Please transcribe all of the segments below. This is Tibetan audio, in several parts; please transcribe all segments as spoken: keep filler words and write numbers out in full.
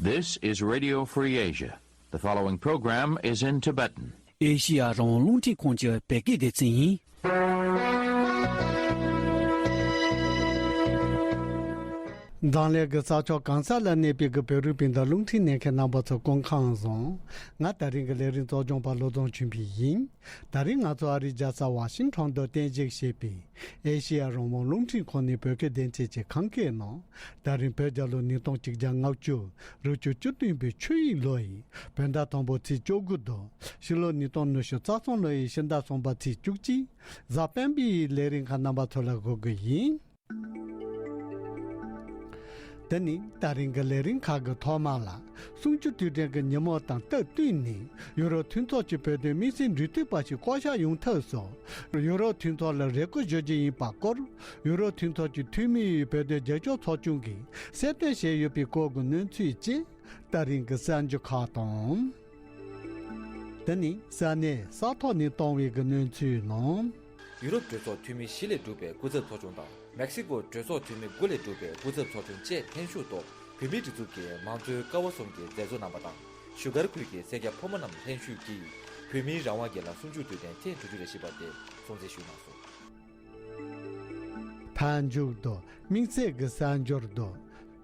This is Radio Free Asia. The following program is in Tibetan. ཨེ་ཤི་ཡ་རང་དབང་རླུང་འཕྲིན་ཁང་གི་བོད་སྐད་སྡེ་ཚན་ཡིན། འཛམ་གླིང་གི་ས་ཕྱོགས་གང་ས་ལ་གནས་པའི་གི་བོད་རིགས་སྤུན་ཟླ་རླུང་འཕྲིན་གནས་མཁན་རྣམ་པ་ཚོ་སྐུ་ཁམས་བཟང་། ང་དེ་རིང་གི་ལས་རིམ་གཙོ་སྐྱོང་པ་བློ་བཟང་ཆོས་འཕེལ་ཡིན། དེ་རིང་ང་ཚོ་ཨ་རིའི་རྒྱལ་ས་ཝ་ཤིང་ཊོན་དུ་རྟེན་གཞི་བྱས་པའི་ཨེ་ཤེ་ཡ་རང་དབང་རླུང་འཕྲིན་ཁང་ནས་བོད་སྐད་སྡེ་ཚན་གྱི་ཁམས་སྐད་ནང་། དེ་རིང་བོད་རྒྱལ་ལོ་ཉིས་སྟོང་གཅིག་བརྒྱ་ལྔ་བཅུ། རེས་གཅིག་བཅུ་བདུན་པའི་ཆུ་ཡོས་ལོ་ཡི་བོད་ཟླ་དང་པོ་ཚེས་བཅུ་དགུ་དང་། ཕྱི་ལོ་ཉིས་སྟོང་ཉི་ཤུ་རྩ་གསུམ་ལོ་ཡི་ཕྱི་ཟླ་གསུམ་པ་ཚེས་བཅུ་གཅིག། གཟའ་སྤེན་པའི་ལས་རིམ་ཁག་རྣམ་པ་ཚོ་ལ་གོ་གི་ཡིན། དེ་ནི་དེ་རིང་གི་ལས་རིམ་ཁག་གི་ཐོག་མ་ལ། གསུམ་བཅུ་དུས་དྲན་གྱི་ཉིན་མོ་དང་སྟབས་བསྟུན་ནས་ཡུ་རོབ་མཐུན་ཚོགས་ཀྱི་བོད་དོན་དམིགས་བསལ་འབྲེལ་མཐུད་པ་ཞིག་བསྐོ་གཞག་ཡོང་ཐབས་སུ། ཡུ་རོབ་མཐུན་ཚོགས་ལ་རེ་སྐུལ་ཞུ་རྒྱུ་ཡིན་པ་སྐོར། ཡུ་རོབ་མཐུན་ཚོགས་ཀྱི་འཐུས་མིའི་བོད་དོན་རྒྱབ་སྐྱོར་ཚོགས་ཆུང་གིས་གསལ་སྟོན་བྱས་ཡོད་པའི་སྐོར་གྱི་གནས་ཚུལ་བཅས་དེ་རིང་གི་གསར་འགྱུར་ཁག་དང་། དེ་ནི་ས་གནས་ས་ཐོག་ནས་བཏང་བའི་གི་གནས་ཚུལ་ནང་། ཡུ་རོབ་གྲོས་ཚོགས་འཐུས་མི་བཞི་ལས་གྲུབ་པའི་སྐུ་ཚབ་ཚོགས་ཆུང་དང་། མེག་སི་ཀོ་གྲོས་ཚོགས་འཐུས་མི་དགུ་ལས་གྲུབ་པའི་སྐུ་ཚབ་ཚོགས་ཆུང་བཅས་ལྷན་ཞུགས་ཐོག་བོད་མིའི་སྒྲིག་འཛུགས་ཀྱི་མང་གཙོའི་ཀ་བ་གསུམ་གྱི་མཛད་གཙོ་རྣམ་པ་དང་། བཞུགས་སྒར་ཁུལ་གྱི་སེར་སྐྱ་ཕོ་མོ་རྣམས་ལྷན་ཞུགས་ཀྱིས་བོད་མིའི་རང་དབང་སྒེར་ལངས་གསུམ་བཅུ་དུས་དྲན་ཐེངས་དྲུག་ཅུ་རེ་བཞི་པ་དེ་སྲུང་བརྩི་ཞུས་གནང་སོང་། མཐའ་མཇུག་ཏུ་དམིགས་བསལ་གྱི་གསར་འགྱུར་དུ།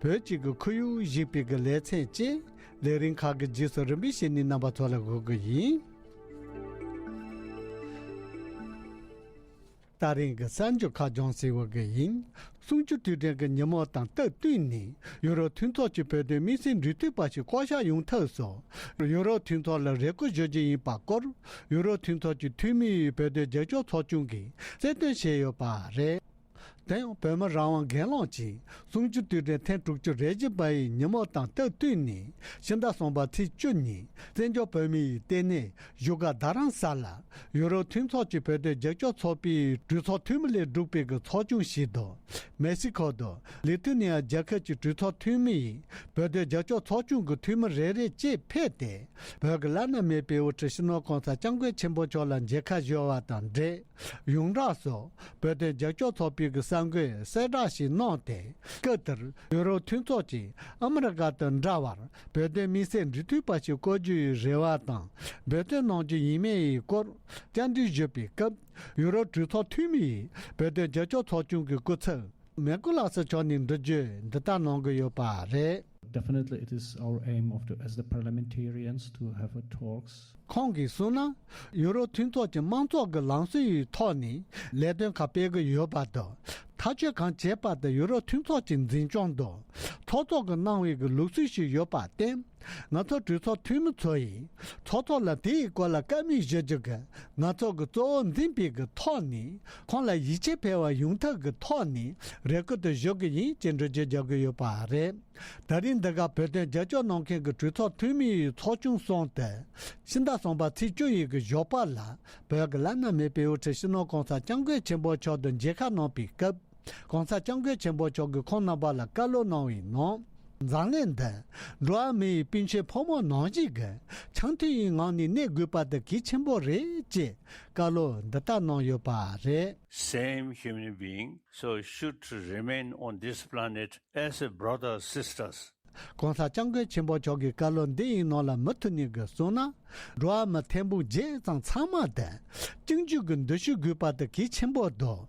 བོད་ཀྱི་གི་ཁོར་ཡུག་ཞིག་པའི་གི་ལེ་ཚན་བཅས་ལས་རིམ་ཁག་གི་རྗེས་སུ་རིམ་པས་བཤད་ནས་རྣམ་པ་ཚོ་ལ་འགོད་གི་ཡིན། དེ་རིང་གི་གསར་འགྱུར་ཁག་ཅུང་ཟད་འགོད་གི་ཡིན། གསུམ་བཅུ་དུས་དྲན་གྱི་ཉིན་མོ་དང་སྟབས་བསྟུན་ནས་ཡུ་རོབ་མཐུན་ཚོགས་ཀྱི་བོད་དོན་དམིགས་བསལ་འབྲེལ་མཐུད་པ་ཞིག་བསྐོ་གཞག་ཡོང་ཐབས་སུ། ཡུ་རོབ་མཐུན་ཚོགས་ལ་རེ་སྐུལ་ཞུ་རྒྱུ་ཡིན་པ་སྐོར། ཡུ་རོབ་མཐུན་ཚོགས་ཀྱི་འཐུས་མིའི་བོད་དོན་རྒྱབ་སྐྱོར་ཚོགས་ཆུང་གིས་གསལ་སྟོན་བྱས་ཡོད་པ་རེད། དེ་ཡང་བོད་མི་རང་དབང་སྒེར་ལངས་ཀྱིས་གསུམ་བཅུ་དུས་དྲན་ཐེངས་དྲུག་ཅུ་རེ་བཞི་པ་ཡི་ཉིན་མོ་དང་སྟབས་བསྟུན་ནས་ཕྱི་ཟླ་གསུམ་པ་ཚེས་བཅུ་ཉིན་བཙན་བྱོལ་བོད་མིའི་ལྟེ་གནས་བཞུགས་སྒར་རྡ་རམ་ས་ལ་ཡུ་རོབ་མཐུན་ཚོགས་ཀྱི་བོད་དོན་རྒྱབ་སྐྱོར་ཚོགས་པའི་གྲོས་ཚོགས་འཐུས་མི་ལས་གྲུབ་པའི་གི་ཚོགས་ཆུང་ཞིག་དང་། མེག་སི་ཁོ་དང་ལི་ཐུ་ནི་ཡ་རྒྱལ་ཁབ་ཀྱི་གྲོས་ཚོགས་འཐུས་མི་ཡིས་བོད་དོན་རྒྱབ་སྐྱོར་ཚོགས་ཆུང་གི་འཐུས་མི་རེ་རེ་བཅས་ཕེབས་ཏེ། བོད་ཀྱི་བླ་ན་མེད་པའི་དབུ་ཁྲིད་སྤྱི་ནོར་གོང་ས་སྐྱབས་མགོན་ཆེན་པོ་མཆོག་ལ་མཇལ་ཁ་ཞུ་བ་དང་འབྲེལ། ཡོངས་གྲགས་སུ་བོད་དོན་རྒྱབ་སྐྱོར་ཚོགས་པའི་གི་གསར་འགོད་གསལ་བསྒྲགས་ཤིག་གནང་སྟེ། སྐབས་དེར་ཡུ་རོབ་མཐུན་ཚོགས་ཀྱིས་ཨ་མི་རི་ཀ་དང་འདྲ་བར་བོད་དོན་དམིགས་བསལ་འབྲེལ་མཐུད་པ་ཞིག་བསྐོ་རྒྱུའི་རེ་བ་དང་འབད་བརྩོན་གནང་རྒྱུ་ཡིན་མིན་ཡི་སྐོར་བཅར་འདྲི་ཞུས་པའི་སྐབས། ཡུ་རོབ་གྲོས་ཚོགས་འཐུས་མི་ཡིས་བོད་དོན་རྒྱབ་སྐྱོར་ཚོགས་ཆུང་གི་སྐུ་ཚབ་མེ་ཀུ་ལ་སི་མཆོག་ནས་འགྲེལ་བརྗོད་འདི་ལྟར་གནང་གི་ཡོད་པ་རེད། Definitely, it is our aim of the, as the parliamentarians to have a talks. ཁོང་གིས་གསུངས་ན། ཡུ་རོབ་མཐུན་ཚོགས་ཀྱི་དམངས་གཙོ་གི་ལམ་སྲོལ་ཡི་ཐོག་ནས་ལས་དོན་ཁག་སྤེལ་གྱི་ཡོད་པ་དང་། ཐག་གཅོད་གང་བྱེད་པ་དེ་ཡུ་རོབ་མཐུན་ཚོགས་ཀྱི་འཛིན་སྐྱོང་དང་། ཚོགས་གཙོ་གིས་གནང་བའི་གི་ལུགས་སྲོལ་ཞིག་ཡོད་པར་བརྟེན། ང་ཚོ་གྲོས་ཚོགས་འཐུས་མི་ཚོ་ཡིས་ཚོགས་གཙོ་ལ་དེའི་སྐོར་ལ་བཀའ་མོལ་ཞུ་རྒྱུ་གི་ང་ཚོ་གི་གཙོ་བོ་འཛིན་པའི་གི་ཐོག་ནས་ཁོང་ལ་ཡིད་ཆེས་འཕེར་བ་ཡོང་ཐབས་ཀྱི་ཐོག་ནས་རེ་སྐུལ་དུ་ཞུ་གི་ཡིན་ཅེས་འགྲེལ་བརྗོད་རྒྱག་གི་ཡོད་པ་རེད། ད་རིང་འདི་ག་བོད་དོན་རྒྱབ་སྐྱོར་གནང་མཁན་གྱི་གྲོས་ཚོགས་འཐུས་མིའི་ཚོགས་ཆུང་གསུམ་དེ་ཕྱི་ཟླ་གསུམ་པ་ཚེས་བཅུ་ཡི་གི་ཞོགས་པ་ལ་བོད་ཀྱི་བླ་ན་མེད་པའི་དབུ་ཁྲིད་སྤྱི་ནོར་༸གོང་ས་༸སྐྱབས་མགོན་ཆེན་པོ་མཆོག་ཏུ་མཇལ་ཁ་གནང་པའི་སྐབས། ༸གོང་ས་༸སྐྱབས་མགོན་ཆེན་པོ་མཆོག་གིས་ཁོང་རྣམ་པ་ལ་བཀའ་སློབ་གནང་བའི་ནང་། འཛམ་གླིང་འདི་འགྲོ་བ་མིའི་སྤུན་མཆེད་ཕོ་མོ་ནང་བཞིན་གྱི་འཆམ་མཐུན་ཡི་ངང་ནས་གནས་དགོས་པ་དེ་གལ་ཆེན་པོ་རེད་ཅེས་བཀའ་སློབ་འདི་ལྟར་གནང་ཡོད་པ་རེད། Same human being, so should remain on this planet as a brother sisters. ༸གོང་ས་༸སྐྱབས་མགོན་ཆེན་པོ་མཆོག་གི་བཀའ་སློབ་འདི་ཡི་ནང་ལ་མུ་མཐུད་ནས་གི་གསུངས་ན། འགྲོ་བ་མི་ཐེར་འབུམ་བརྒྱད་ཙམ་ཚང་མ་དེ་གཅིག་གྱུར་གྱི་འདུ་ཤེས་དགོས་པ་དེ་གལ་ཆེན་པོ་འདུག་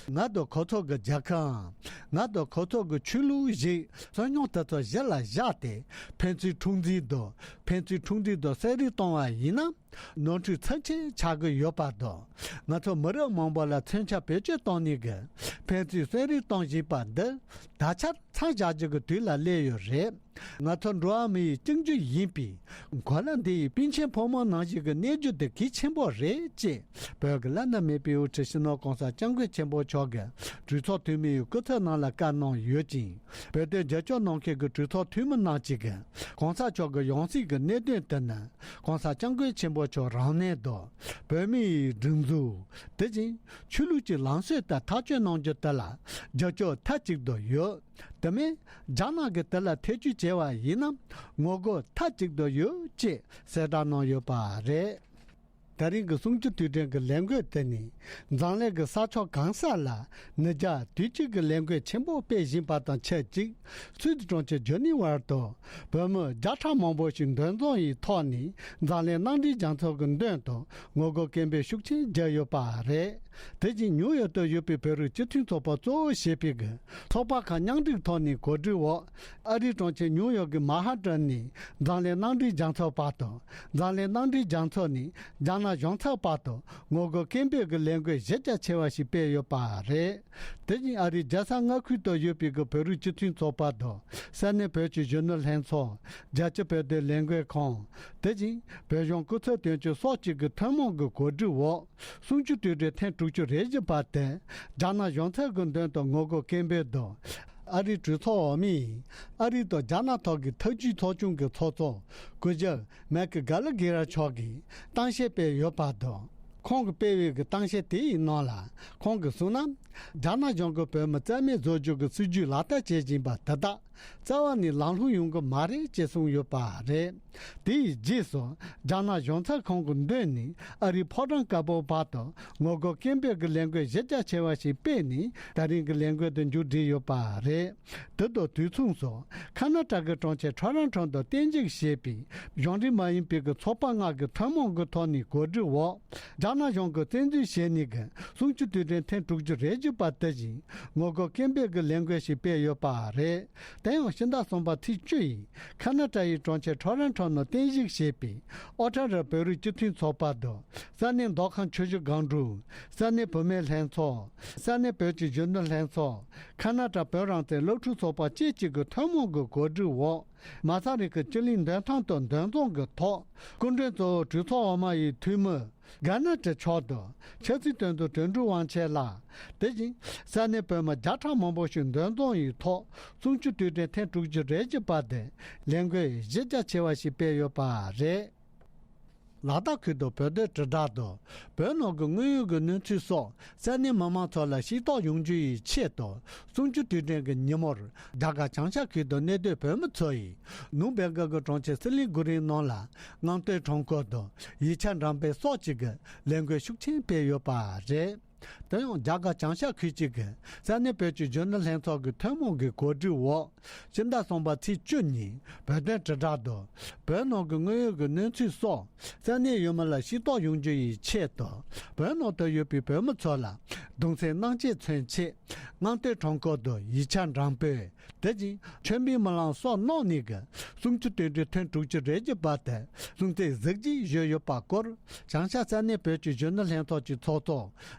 ང་དང་ཁོ་ཚོ་གི་རྒྱལ་ཁབ་ང་དང་ཁོ་ཚོ་གི་ཆོས་ལུགས་ཞེས་སྲོལ་རྙིང་དེ་ཚོ་གཞི་ལ་བཞག་སྟེ་ཕན་ཚུན་འཁྲུག་འཛིང་དང་ཕན་ཚུན་འཁྲུག་འཛིང་དང་བསད་རེས་གཏོང་བ་ཡིན་ན། ནོར་འཁྲུལ་ཚབས་ཆེན་ཆགས་ཀྱི་ཡོད་པ་དང་། ང་ཚོ་མི་རབས་མང་པོ་ལ་མཚོན་ཆ་བེད་སྤྱོད་བཏང་ནས་ཀྱི་ཕན་ཚུན་བསད་རེས་གཏོང་བཞིན་པ་འདི་ད་ཆར་མཚམས་བཞག་རྒྱུ་གི་དུས་ལ་སླེབས་ཡོད་རེད། ང་ཚོ་འགྲོ་བ་མིའི་གཅིག་གྱུར་ཡིན་པའི་གོ་ལ་འདི་ཡི་སྤུན་མཆེད་ཕོ་མོ་ནང་བཞིན་གྱི་གནས་རྒྱུ་དེ་གལ་ཆེན་པོ་རེད་ཅེས་བོད་ཀྱི་བླ་ན་མེད་པའི་དབུ་ཁྲིད་སྤྱི་ནོར་༸གོང་ས་༸སྐྱབས་མགོན་ཆེན་པོ་མཆོག་གིས་གྲོས་ཚོགས་འཐུས་མི་ཡི་སྐུ་ཚབ་རྣམས་ལ་བཀའ་གནང་ཡོད་ཅིང་། བོད་དོན་རྒྱབ་སྐྱོར་གནང་མཁན་གྱི་གྲོས་ཚོགས་འཐུས་མི་རྣམས་ཀྱིས་ཀྱང་གོང་ས་མཆོག་གི་ཡང་སྲིད་ཀྱི་གནད་དོན་དེ་ནི་༸གོང་ས་༸སྐྱབས་མགོན་ཆེན་པོ་མཆོག་རང་ནས་དང་བོད་མིའི་སྒྲིག་འཛུགས། དེ་བཞིན་ཆོས་ལུགས་ཀྱི་ལམ་སྲོལ་ལྟར་ཐག་གཅོད་གནང་རྒྱུ་དེ་ལ་རྒྱབ་སྐྱོར་མཐའ་གཅིག་ཏུ་ཡོད། དེ་མིན་རྒྱ་ནག་གིས་དེ་ལ་ཐེ་བྱུས་བྱས་པ་ཡིན་ན་ངོ་རྒོལ་མཐའ་གཅིག་ཏུ་ཡོད་ཅེས་གསལ་བསྒྲགས་གནང་ཡོད་པ་རེད། ད་རིང་གི་གསུང་ཆོས་དུས་དྲན་གྱི་ལས་འགུལ་དེ་ནི། འཛམ་གླིང་གི་ས་ཕྱོགས་གང་ས་ལ་ནི་རྒྱ་དུས་གཅིག་གི་ལས་འགུལ་ཆེན་པོ་སྤེལ་བཞིན་པ་དང་ཆབས་ཅིག་སུད་སི་གྲོང་ཁྱེར་ཇི་ནི་ཝར་དུ་བོད་མི་བརྒྱ་ཕྲག་མང་པོ་ཞིག་འདུ་འཛོམས་ཡི་ཐོག་ནས་འཛམ་གླིང་གནམ་གྲུའི་རྒྱལ་ཚོགས་ཀྱི་མདུན་དུ་ངོ་རྒོལ་སྐད་འབོད་ཤུགས་ཆེན་བརྒྱབ་ཡོད་པ་རེད། དེ་བཞིན་ཉིའུ་ཡོག་ཏུ་ཡོད་པའི་བོད་རིགས་སྤྱི་མཐུན་ཚོགས་པ་གཙོ་བོ་བྱས་པའི་གི་ཚོགས་པ་ཁག་མཉམ་འབྲེལ་ཐོག་ནས་གོ་སྒྲིག་འོག་ཨ་རིའི་གྲོང་ཁྱེར་ཉིའུ་ཡོག་གི་མན་ཧ་ཏན་ནས་འཛམ་གླིང་གནམ་གྲུའི་རྒྱལ་ཚོགས་བར་དུ། འཛམ་གླིང་གནམ་གྲུའི་རྒྱལ་ཚོགས་ནས་རྒྱ་ནག་གཞུང་ཚབ་བར་དུ་ངོ་རྒོལ་སྐད་འབོད་ཀྱི་ལས་འགུལ་གཞི་རྒྱ་ཆེ་བ་ཞིག་སྤེལ་ཡོད་པ་རེད། དེ་བཞིན་ཨ་རིའི་རྒྱལ་ས་མངའ་ཁུལ་དུ་ཡོད་པའི་གི་བོད་རིགས་སྤྱི་མཐུན་ཚོགས་པ་དང་ས་གནས་བོད་ཀྱི་གཞོན་ནུ་ལྷན་ཚོགས། རྒྱལ་སྤྱི་བོད་དོན་ལས་འགུལ་ཁང་། དེ་བཞིན་བོད་གཞུང་སྐུ་ཚབ་དོན་གཅོད་སོགས་བཅས་ཀྱི་ཐུན་མོང་གི་གོ་སྒྲིག་འོག་གསུང་ཆོས་དུས་དྲན་ཐེངས་དྲུག་ཅུ་རེ་བཞི་པ་དེ་རྒྱ་ནག་གཞུང་ཚབ་ཀྱི་མདུན་དུ་ངོ་རྒོལ་སྐད་འབོད་དང་། ཨ་རིའི་གྲོས་ཚོགས་འོག་མའི་ཨ་རི་དང་རྒྱ་ནག་ཐོག་གི་ཐབས་ཇུས་ཚོགས་ཆུང་གི་ཚོགས་གཙོ་སྐུ་ཞབས་མེག་གྷ་ལ་གྷེ་ར་མཆོག་གིས་གཏམ་བཤད་སྤེལ་ཡོད་པ་དང་། ཁོང་གིས་སྤེལ་བའི་གི་གཏམ་བཤད་དེའི་ནང་ལ་ཁོང་གིས་གསུངས་ན། རྒྱ་ནག་གཞུང་གིས་བོད་མི་རྩ་མེད་བཟོ་རྒྱུ་གི་སྲིད་ཇུས་ལག་བསྟར་བྱེད་བཞིན་པ་དེ་དག་རྩ་བ་ནས་ལམ་ལྷོང་ཡོང་གི་མ་རེད་ཅེས་གསུངས་ཡོད་པ་རེད། དེའི་རྗེས་སུ་རྒྱ་ནག་གཞུང་ཚབ་ཁང་གི་མདུན་ནས་ཨ་རིའི་ཕོ་བྲང་དཀར་པོ་བར་དུ་ངོ་རྒོལ་སྐད་འབོད་ཀྱི་ལས་འགུལ་གཞི་རྒྱ་ཆེ་བ་ཞིག་སྤེལ་ནས་ད་རིང་གི་ལས་འགུལ་དུ་མཇུག་བསྒྲིལ་ཡོད་པ་རེད། དེ་དང་དུས་མཚུངས་སུ་ཁ་ན་ཏྲ་གི་གྲོང་ཁྱེར་ཁྲོ་རོན་ཁྲོ་དུ་རྟེན་གཞི་བྱས་པའི་གཞུང་འབྲེལ་མ་ཡིན་པའི་གི་ཚོགས་པ་ལྔ་གི་ཐུན་མོང་གི་ཐོག་ནས་གོ་སྒྲིག་འོག་རྒྱ་ནག་གཞུང་གིས་བཙན་འཛུལ་བྱས་ནས་གི་གསུང་ཆོས་དུས་དྲན་ཐེངས་དྲུག་ཅུ་རེ་བཞི་པ་དེ་བཞིན་ངོ་རྒོལ་སྐད་འབོད་ཀྱི་ལས་འགུལ་ཞིག་སྤེལ་ཡོད་པ་རེད། དེ་ཡང་ཕྱི་ཟླ་གསུམ་པ་ཚེས་བཅུ་ཡིན། ཁ་ན་ཏྲ་ཡི་གྲོང་ཁྱེར་ཁྲོ་རོན་ཁྲོ་ནང་རྟེན་གཞི་བྱས་པའི་ཨོ་ཊ་ར་བོད་རིགས་སྤྱི་མཐུན་ཚོགས་པ་དང་ས་གནས་མདོ་ཁམས་ཆུ་བཞི་སྒང་དྲུག་ས་གནས་བུད་མེད་ལྷན་ཚོགས། ས་གནས་བོད་ཀྱི་གཞོན་ནུ་ལྷན་ཚོགས། ཁ་ན་ཏྲ་བོད་རང་བཙན་སློབ་ཕྲུག་ཚོགས་པ་བཅས་བཅས་ཀྱི་ཐུན་མོང་གི་གོ་སྒྲིག་འོག་མ་ས་རི་ཁུལ་སྤྱི་གླིང་མདུན་ཐང་དུ་འདུ་འཛོམས་ཀྱི་ཐོག་སྐུ་མགྲོན་གཙོ་བོ་གྲོས་ཚོགས་འོག་མ་ཡི་འཐུས་མི་གྷ་ན་ཏྲ་མཆོག་དང་ཆབ་སྲིད་དོན་གཙོ་དོན་གྲུབ་དབང་ཆེན་ལགས། དེ་བཞིན་ས་གནས་བོད་མི་བརྒྱ་ཕྲག་མང་པོ་ཞིག་འདུ་འཛོམས་ཡི་ཐོག་གསུང་ཆོས་དུས་དྲན་ཐེངས་དྲུག་ཅུ་རེ་བཞི་པ་དེ་ལས་འགུལ་གཞི་རྒྱ་ཆེ་བ་ཞིག་སྤེལ་ཡོད་པ་རེད། ལ་དྭགས་ཁུལ་དུ་བོད་དོན་དྲིལ་བསྒྲགས་དང་བོད་ནང་གི་དངོས་ཡོད་ཀྱི་གནས་ཚུལ་སོགས་ས་གནས་མི་མང་ཚོ་ལ་ཤེས་རྟོགས་ཡོང་རྒྱུ་ཡི་ཆེད་དུ་གསུང་ཆོས་དུས་དྲན་གྱི་ཉིན་མོར་རྒྱ་གར་བྱང་ཤར་ཁུལ་དུ་གནས་སྡོད་བོད་མི་ཚོ་ཡིས་ནུབ་བེང་གལ་གྱི་གྲོང་ཁྱེར་སི་ལི་གུ་རིའི་ནང་ལ་རྔམ་སྟོན་ཁྲོམ་སྐོར་དང་ཡིག་ཆ་འགྲེམས་སྤེལ་སོགས་བཅས་ཀྱི་ལས་འགུལ་ཤུགས་ཆེན་སྤེལ་ཡོད་པ་རེད། དེ་ཡང་རྒྱ་གར་བྱང་ཤར་ཁུལ་གཅིག་གི་ས་གནས་བོད་ཀྱི་གཞོན་ནུ་ལྷན་ཚོགས་ཀྱི་ཐུན་མོང་གི་གོ་སྒྲིག་འོག་ཕྱི་ཟླ་གསུམ་པ་ཚེས་བཅུ་ཉིན་བོད་དོན་དྲིལ་བསྒྲགས་དང་བོད་ནང་གི་དངོས་ཡོད་ཀྱི་གནས་ཚུལ་སོགས་ས་གནས་ཡུལ་མི་ལ་ཤེས་རྟོགས་ཡོང་རྒྱུ་ཡི་ཆེད་དུ་བོད་ནང་དུ་ཡོད་པའི་བོད་མི་ཚོ་ལ་གདུང་སེམས་མཉམ་སྐྱེད་མཚོན་ཆེད་རྔམ་སྟོན་ཁྲོམ་སྐོར་དང་ཡིག་ཆ་འགྲེམས་སྤེལ། དེ་བཞིན་མཆོད་འབུལ་སྨོན་ལམ་སོགས་གནང་ནས་ཀྱི་གསུང་ཆོས་དུས་དྲན་ཐེངས་དྲུག་ཅུ་རེ་བརྒྱད་པ་དེ་སྲུང་བརྩི་གཟི་བརྗིད་བཞུགས་ཡོད་པ་སྐོར་བྱང་ཤར་ས་གནས་བོད་ཀྱི་གཞོན་ནུ་ལྷན་ཚོགས་ཀྱི་ཚོགས་གཙོ་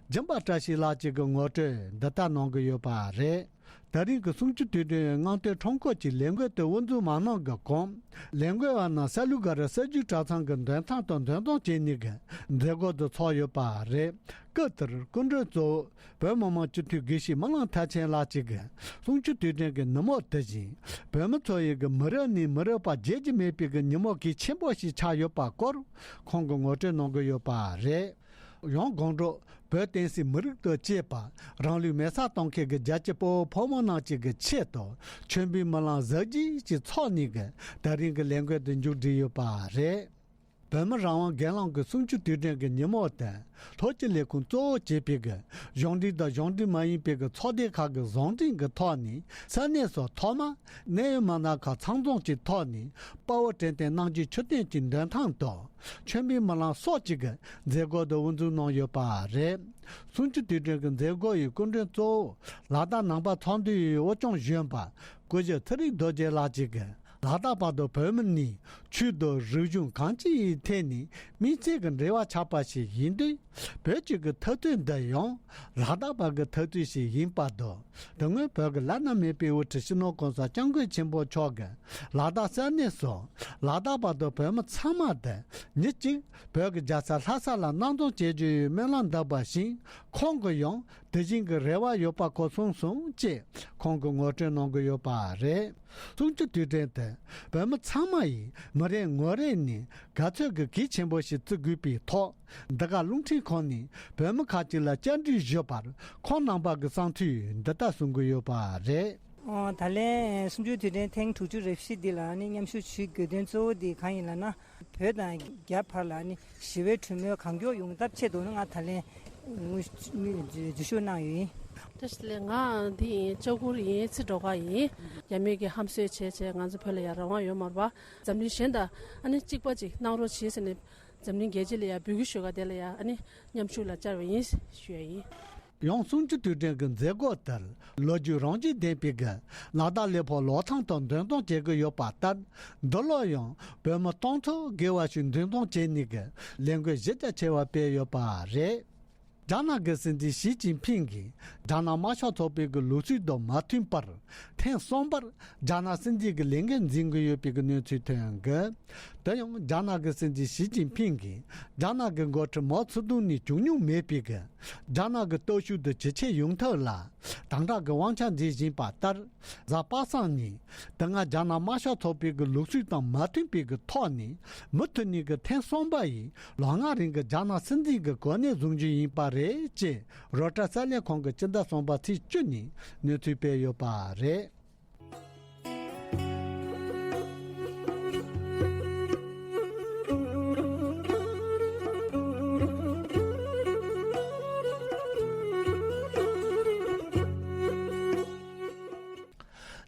སྦྱིན་པ་བཀྲ་ཤིས་ལགས་ཀྱིས་ཀྱི་ངོ་སྤྲོད་འདི་ལྟར་གནང་གི་ཡོད་པ་རེད། ད་རིང་གི་གསུང་ཆོས་དུས་དྲན་རྔམ་སྟོན་ཁྲོམ་སྐོར་གྱི་ལས་འགུལ་དེ་དབུ་འཛུགས་མ་གནང་གི་གོང་ལས་འགུལ་བ་རྣམས་ས་ལུ་ག་རི་ས་རྒྱུས་གྲྭ་ཚང་གི་མདུན་ཐང་དུ་འདུ་འཛོམས་བྱས་ནས་ཀྱི་མཛད་སྒོ་དུ་ཚོགས་ཡོད་པ་རེད། སྐབས་དེར་སྐུ་མགྲོན་གཙོ་བོ་བོད་མི་མང་སྤྱི་འཐུས་དགེ་བཤེས་རྨི་ལམ་མཐར་ཕྱིན་ལགས་ཀྱིས་ཀྱི་གསུང་ཆོས་དུས་དྲན་གྱི་ཉིན་མོ་དེ་བཞིན་བོད་མི་ཚོ་ཡི་གི་མི་རབས་ནས་མི་རབས་བར་བརྗེད་རྒྱུ་མེད་པའི་གི་ཉིན་མོ་གལ་ཆེན་པོ་ཞིག་ཆགས་ཡོད་པ་སྐོར་ཁོང་གིས་ངོ་སྤྲོད་གནང་གི་ཡོད་པ་རེད། ཡང་སྒང་དྲུག་བོད་བསྟན་སྲིད་མི་རིགས་དང་བཅས་པ་རང་ལུས་མེ་སྲེག་གཏོང་མཁན་གྱི་རྒྱལ་གཅེས་དཔའ་བོ་ཕོ་མོ་རྣམས་ཀྱི་གི་ཆེད་དུ་མཆོད་འབུལ་སྨོན་ལམ་གཟི་བརྗིད་ཀྱི་ཚོགས་ནས་གི་ད་རིང་གི་ལས་འགུལ་དུ་མཇུག་བསྒྲིལ་ཡོད་པ་རེད། བོད་མི་རང་དབང་སྒེར་ལངས་ཀྱི་གསུང་ཆོས་དུས་དྲན་གྱི་ཉིན་མོ་དེ་ལྷོ་སྤྱི་ལས་ཁུངས་གཙོ་བོ་བྱས་པའི་གི་གཞུང་འབྲེལ་དང་གཞུང་འབྲེལ་མ་ཡིན་པའི་གི་ཚོགས་སྡེ་ཁག་གི་བཟང་འབྲེལ་གྱི་ཐོག་ནས་ས་གནས་སུ་ཐོག་མ་གནད་ཡོད་མི་སྣ་ཁག་ཚང་འཛོམས་ཀྱི་ཐོག་ནས་དཔའ་བོ་དྲན་རྟེན་རྣམ་རྒྱལ་མཆོད་རྟེན་གྱི་མདུན་ཐང་དུ་མཆོད་འབུལ་སྨོན་ལམ་སོགས་ཀྱི་གི་མཛད་སྒོ་དུ་དབུ་འཛུགས་གནང་ཡོད་པ་རེད། གསུང་ཆོས་དུས་དྲན་གྱི་མཛད་སྒོ་ཡི་སྐུ་མགྲོན་གཙོ་བོ་ལ་དྭགས་ནང་པ་ཚོགས་འདུ་ཡི་དབུ་སྐྱོང་གཞོན་པ་སྐུ་ཞབས་ཚེ་རིང་རྡོ་རྗེ་ལགས་ཀྱིས་གི་ལ་དྭགས་པ་དང་བོད་མི་ནི་ཆོས་དང་རིག་གཞུང་གང་ཅིའི་ཐད་ནས་དམིགས་བསལ་གྱི་འབྲེལ་བ་ཆགས་པ་ཞིག་ཡིན་དུས། བོད་ཀྱི་གི་འཐབ་རྩོད་འདི་ཡང་ལ་དྭགས་པ་གི་འཐབ་རྩོད་ཞིག་ཡིན་པ་དང་། དེ་སྔོན་བོད་ཀྱི་བླ་ན་མེད་པའི་དབུ་ཁྲིད་སྤྱི་ནོར་༸གོང་ས་༸སྐྱབས་མགོན་ཆེན་པོ་མཆོག་གིས་ལ་དྭགས་ས་གནས་སུ་ལ་དྭགས་པ་དང་བོད་མི་ཚང་མ་དེ་ཉིན་གཅིག་བོད་ཀྱི་རྒྱལ་ས་ལྷ་ས་ལ་སྣང་སྟོན་བྱེད་རྒྱུ་ཡི་སྨོན་ལམ་འདེབས་པ་བཞིན་ཁོང་གིས་ཡང་དེ་བཞིན་གྱི་རེ་བ་ཡོད་པ་གོ་སོང་གསུངས་ཅེས་ཁོང་གིས་ངོ་སྤྲོད་གནང་གི་ཡོད་པ་རེད། གསུང་ཆོས་དུས་དྲན་དེ་བོད་མི་ཚང་མ་ཡིས་མི་རེ་ངོ་རེ་ནས་དགའ་ཚོར་གྱི་གལ་ཆེན་པོ་ཞིག་བརྩི་དགོས་པའི་ཐོག་འདི་ག་རླུང་འཕྲིན་ཁང་ནས་བོད་མི་ཁག་ཅིག་ལ་བཅར་འདྲི་ཞུས་པར་ཁོང་རྣམ་པ་གི་བསམ་ཚུལ་འདི་ལྟར་གསུང་གི་ཡོད་པ་རེད། ཨོ། ད་ལན་གསུམ་བཅུའི་དུས་དྲན་ཐེངས་དྲུག་ཅུ་རེ་བཞི་འདི་ལ་ནི་མཉམ་ཞུགས་ཞུ་དགོས་དོན་གཙོ་བོ་འདི་གང་ཡིན་ལབ་ན། བོད་དང་རྒྱ་བར་ལ་ནི་ཞི་བའི་གྲོས་མོལ་གང་མགྱོགས་ཡོང་ཐབས་ཆེད་དུ་ནི་ང་ད་ལན་འཛུལ་ཞུགས་གནང་ཡོད་ཡིན། བཀྲ་ཤིས་བདེ་ལེགས། ང་འདི་ཡིན། ལྕགས་གུར་ཡིན། ཚེ་སྒྲོལ་དཀར་ཡིན། རྒྱ་མི་གི་ཧམ་བཟོས་བྱས་བྱས་ང་ཚོ་བོད་ལ་ཡ་རང་དབང་ཡོད་མ་རེད་པ། འཛམ་གླིང་གཞན་དང་ཨ་ནི་གཅིག་པ་གཅིག་གནང་རོགས་བྱེད་ཟེར་ནས། འཛམ་གླིང་རྒྱལ་སྤྱི་ལ་ཡང་འབོད་སྐུལ་ཞུ་ག་དེ་ལ་ཡང་ཨ་ནི་མཉམ་ཞུགས་ལ་བཅར་བ་ཡིན་ཞུ་ཡ་ཡིན། ཡང་གསུམ་བཅུ་དུས་དྲན་གྱི་མཛད་སྒོ་དེར་ལོ་རྒྱུས་རང་བཞིན་ལྡན་པའི་གི་ལ་དྭགས་ཀླད་ཕོགས་ལོ་ཐང་དུ་འདོན་གཏོང་བྱེད་ཀྱི་ཡོད་པ་ལྟར། འདི་ལོ་ཡང་བོད་མི་སྟོང་ཕྲག་བརྒལ་བ་ཞིག་འདུ་འཛོམས་བྱས་ནས་གི་ལས་འགུལ་གཞི་རྒྱ་ཆེ་བ་སྤེལ་ཡོད་པ་རེད། རྒྱ་ནག་གི་སྲིད་འཛིན་ཞི་ཅིན་ཕིང་གིས་རྒྱ་ནག་དམར་ཤོག་ཚོགས་པའི་གི་ལུགས་སྲོལ་དང་མ་མཐུན་པར། ཐེངས་གསུམ་པར་རྒྱ་ནག་སྲིད་འཛིན་གྱི་ལས་འགན་འཛིན་གྱི་ཡོད་པའི་གི་གནས་ཚུལ་ཐོན་གི། དེ་ཡང་རྒྱ་ནག་གི་སྲིད་འཛིན་ཞི་ཅིན་ཕིང་གིས་རྒྱ་ནག་གི་འགོ་ཁྲིད་མའོ་ཙེ་ཏུང་ནས་བྱུང་མྱོང་མེད་པའི་གི་རྒྱ་ནག་གི་སྟོབས་ཤུགས་དེ་ཇེ་ཆེ་ཡོང་ཐབས་ལ་དམ་དྲག་གི་དབང་ཆ་འཛིན་བཞིན་པ་ལྟར། གཟའ་པ་སངས་ཉིན་དེ་སྔ་རྒྱ་ནག་དམར་ཤོག་ཚོགས་པའི་གི་ལུགས་སྲོལ་དང་མ་མཐུན་པའི་གི་ཐོག་ནས་མུ་མཐུད་ནས་གི་ཐེངས་གསུམ་པ་ཡི་ལོ་ལྔ་རིང་གི་རྒྱ་ནག་སྲིད་འཛིན་གི་གོ་གནས་བཟུང་རྒྱུ་ཡིན་པ་རེད་ཅེས་རོའི་ཊར་གསར་ལས་ཁང་གིས་སྤྱི་ཟླ་གསུམ་པ་ཚེས་བཅུ་ཉིན་གནས་ཚུལ་སྤེལ་ཡོད་པ་རེད།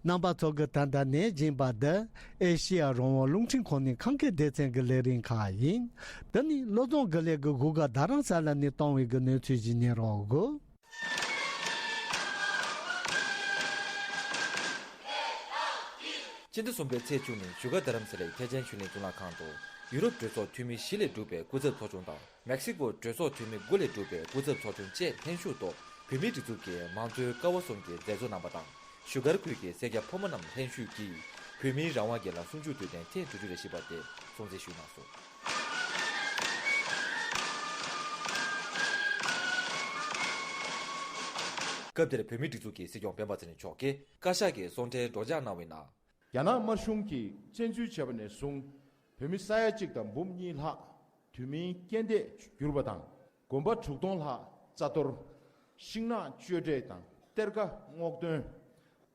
རྣམ་པ་ཚོ་གིས་ད་ལྟ་ཉན་བཞིན་པ་འདི་ཨེ་ཤེ་ཡ་རང་དབང་རླུང་འཕྲིན་ཁང་ནས་ཁམས་སྐད་སྡེ་ཚན་གྱི་ལས་རིམ་ཁག་ཡིན། འདི་ནི་བློ་བཟང་དགེ་ལེགས་ཀྱིས་གོ་སྒར་རྡ་རམ་ས་ལ་ནས་བཏང་བའི་གི་གནས་ཚུལ་ཞིག་ཉན་རོགས་གོ། སྤྱི་ཟླ་གསུམ་པའི་ཚེས་བཅུ་ཉིན་བཞུགས་སྒར་རྡ་རམ་ས་ལའི་ཐེག་ཆེན་ཆོས་གླིང་གཙུག་ལག་ཁང་དུ་ཡུ་རོབ་གྲོས་ཚོགས་འཐུས་མི་བཞི་ལས་གྲུབ་པའི་སྐུ་ཚབ་ཚོགས་ཆུང་དང་། མེག་སི་ཀོ་གྲོས་ཚོགས་འཐུས་མི་དགུ་ལས་གྲུབ་པའི་སྐུ་ཚབ་ཚོགས་ཆུང་བཅས་ལྷན་ཞུགས་ཐོག་བོད་མིའི་སྒྲིག་འཛུགས་ཀྱི་མང་གཙོའི་ཀ་བ་གསུམ་གྱི་མཛད་གཙོ་རྣམ་པ་དང་། བཞུགས་སྒར་ཁུལ་གྱི་སེར་སྐྱ་ཕོ་མོ་རྣམས་ལྷན་ཞུགས་ཀྱིས་བོད་མིའི་རང་དབང་སྒེར་ལངས་གསུམ་བཅུའི་དུས་དྲན་ཐེངས་དྲུག་ཅུ་རེ་བཞི་པ་དེ་སྲུང་བརྩི་ཞུས་གནང་སོང་། སྐབས་དེར་བོད་མིའི་སྒྲིག་འཛུགས་ཀྱི་སྲིད་སྐྱོང་སྤེན་པ་ཚེ་རིང་མཆོག་གིས་བཀའ་ཤག་གི་གསུང་ཕྲན་སྒྲོག་སྦྱང་གནང་བའི་ནང་། རྒྱ་ནག་དམར་གཞུང་གིས་བཙན་འཛུལ་བྱས་པ་ནས་བཟུང་བོད་མི་ས་ཡ་གཅིག་དང་འབུམ་གཉིས་ལྷག་དུས་མིན་རྐྱེན་འདས་གྱུར་པ་དང་། དགོན་པ་དྲུག་སྟོང་ལྷག་རྩ་གཏོར། ཤིང་ནགས་གཅོད་འབྲེག་དང་གཏེར་ཁ་སྔོག་འདོན།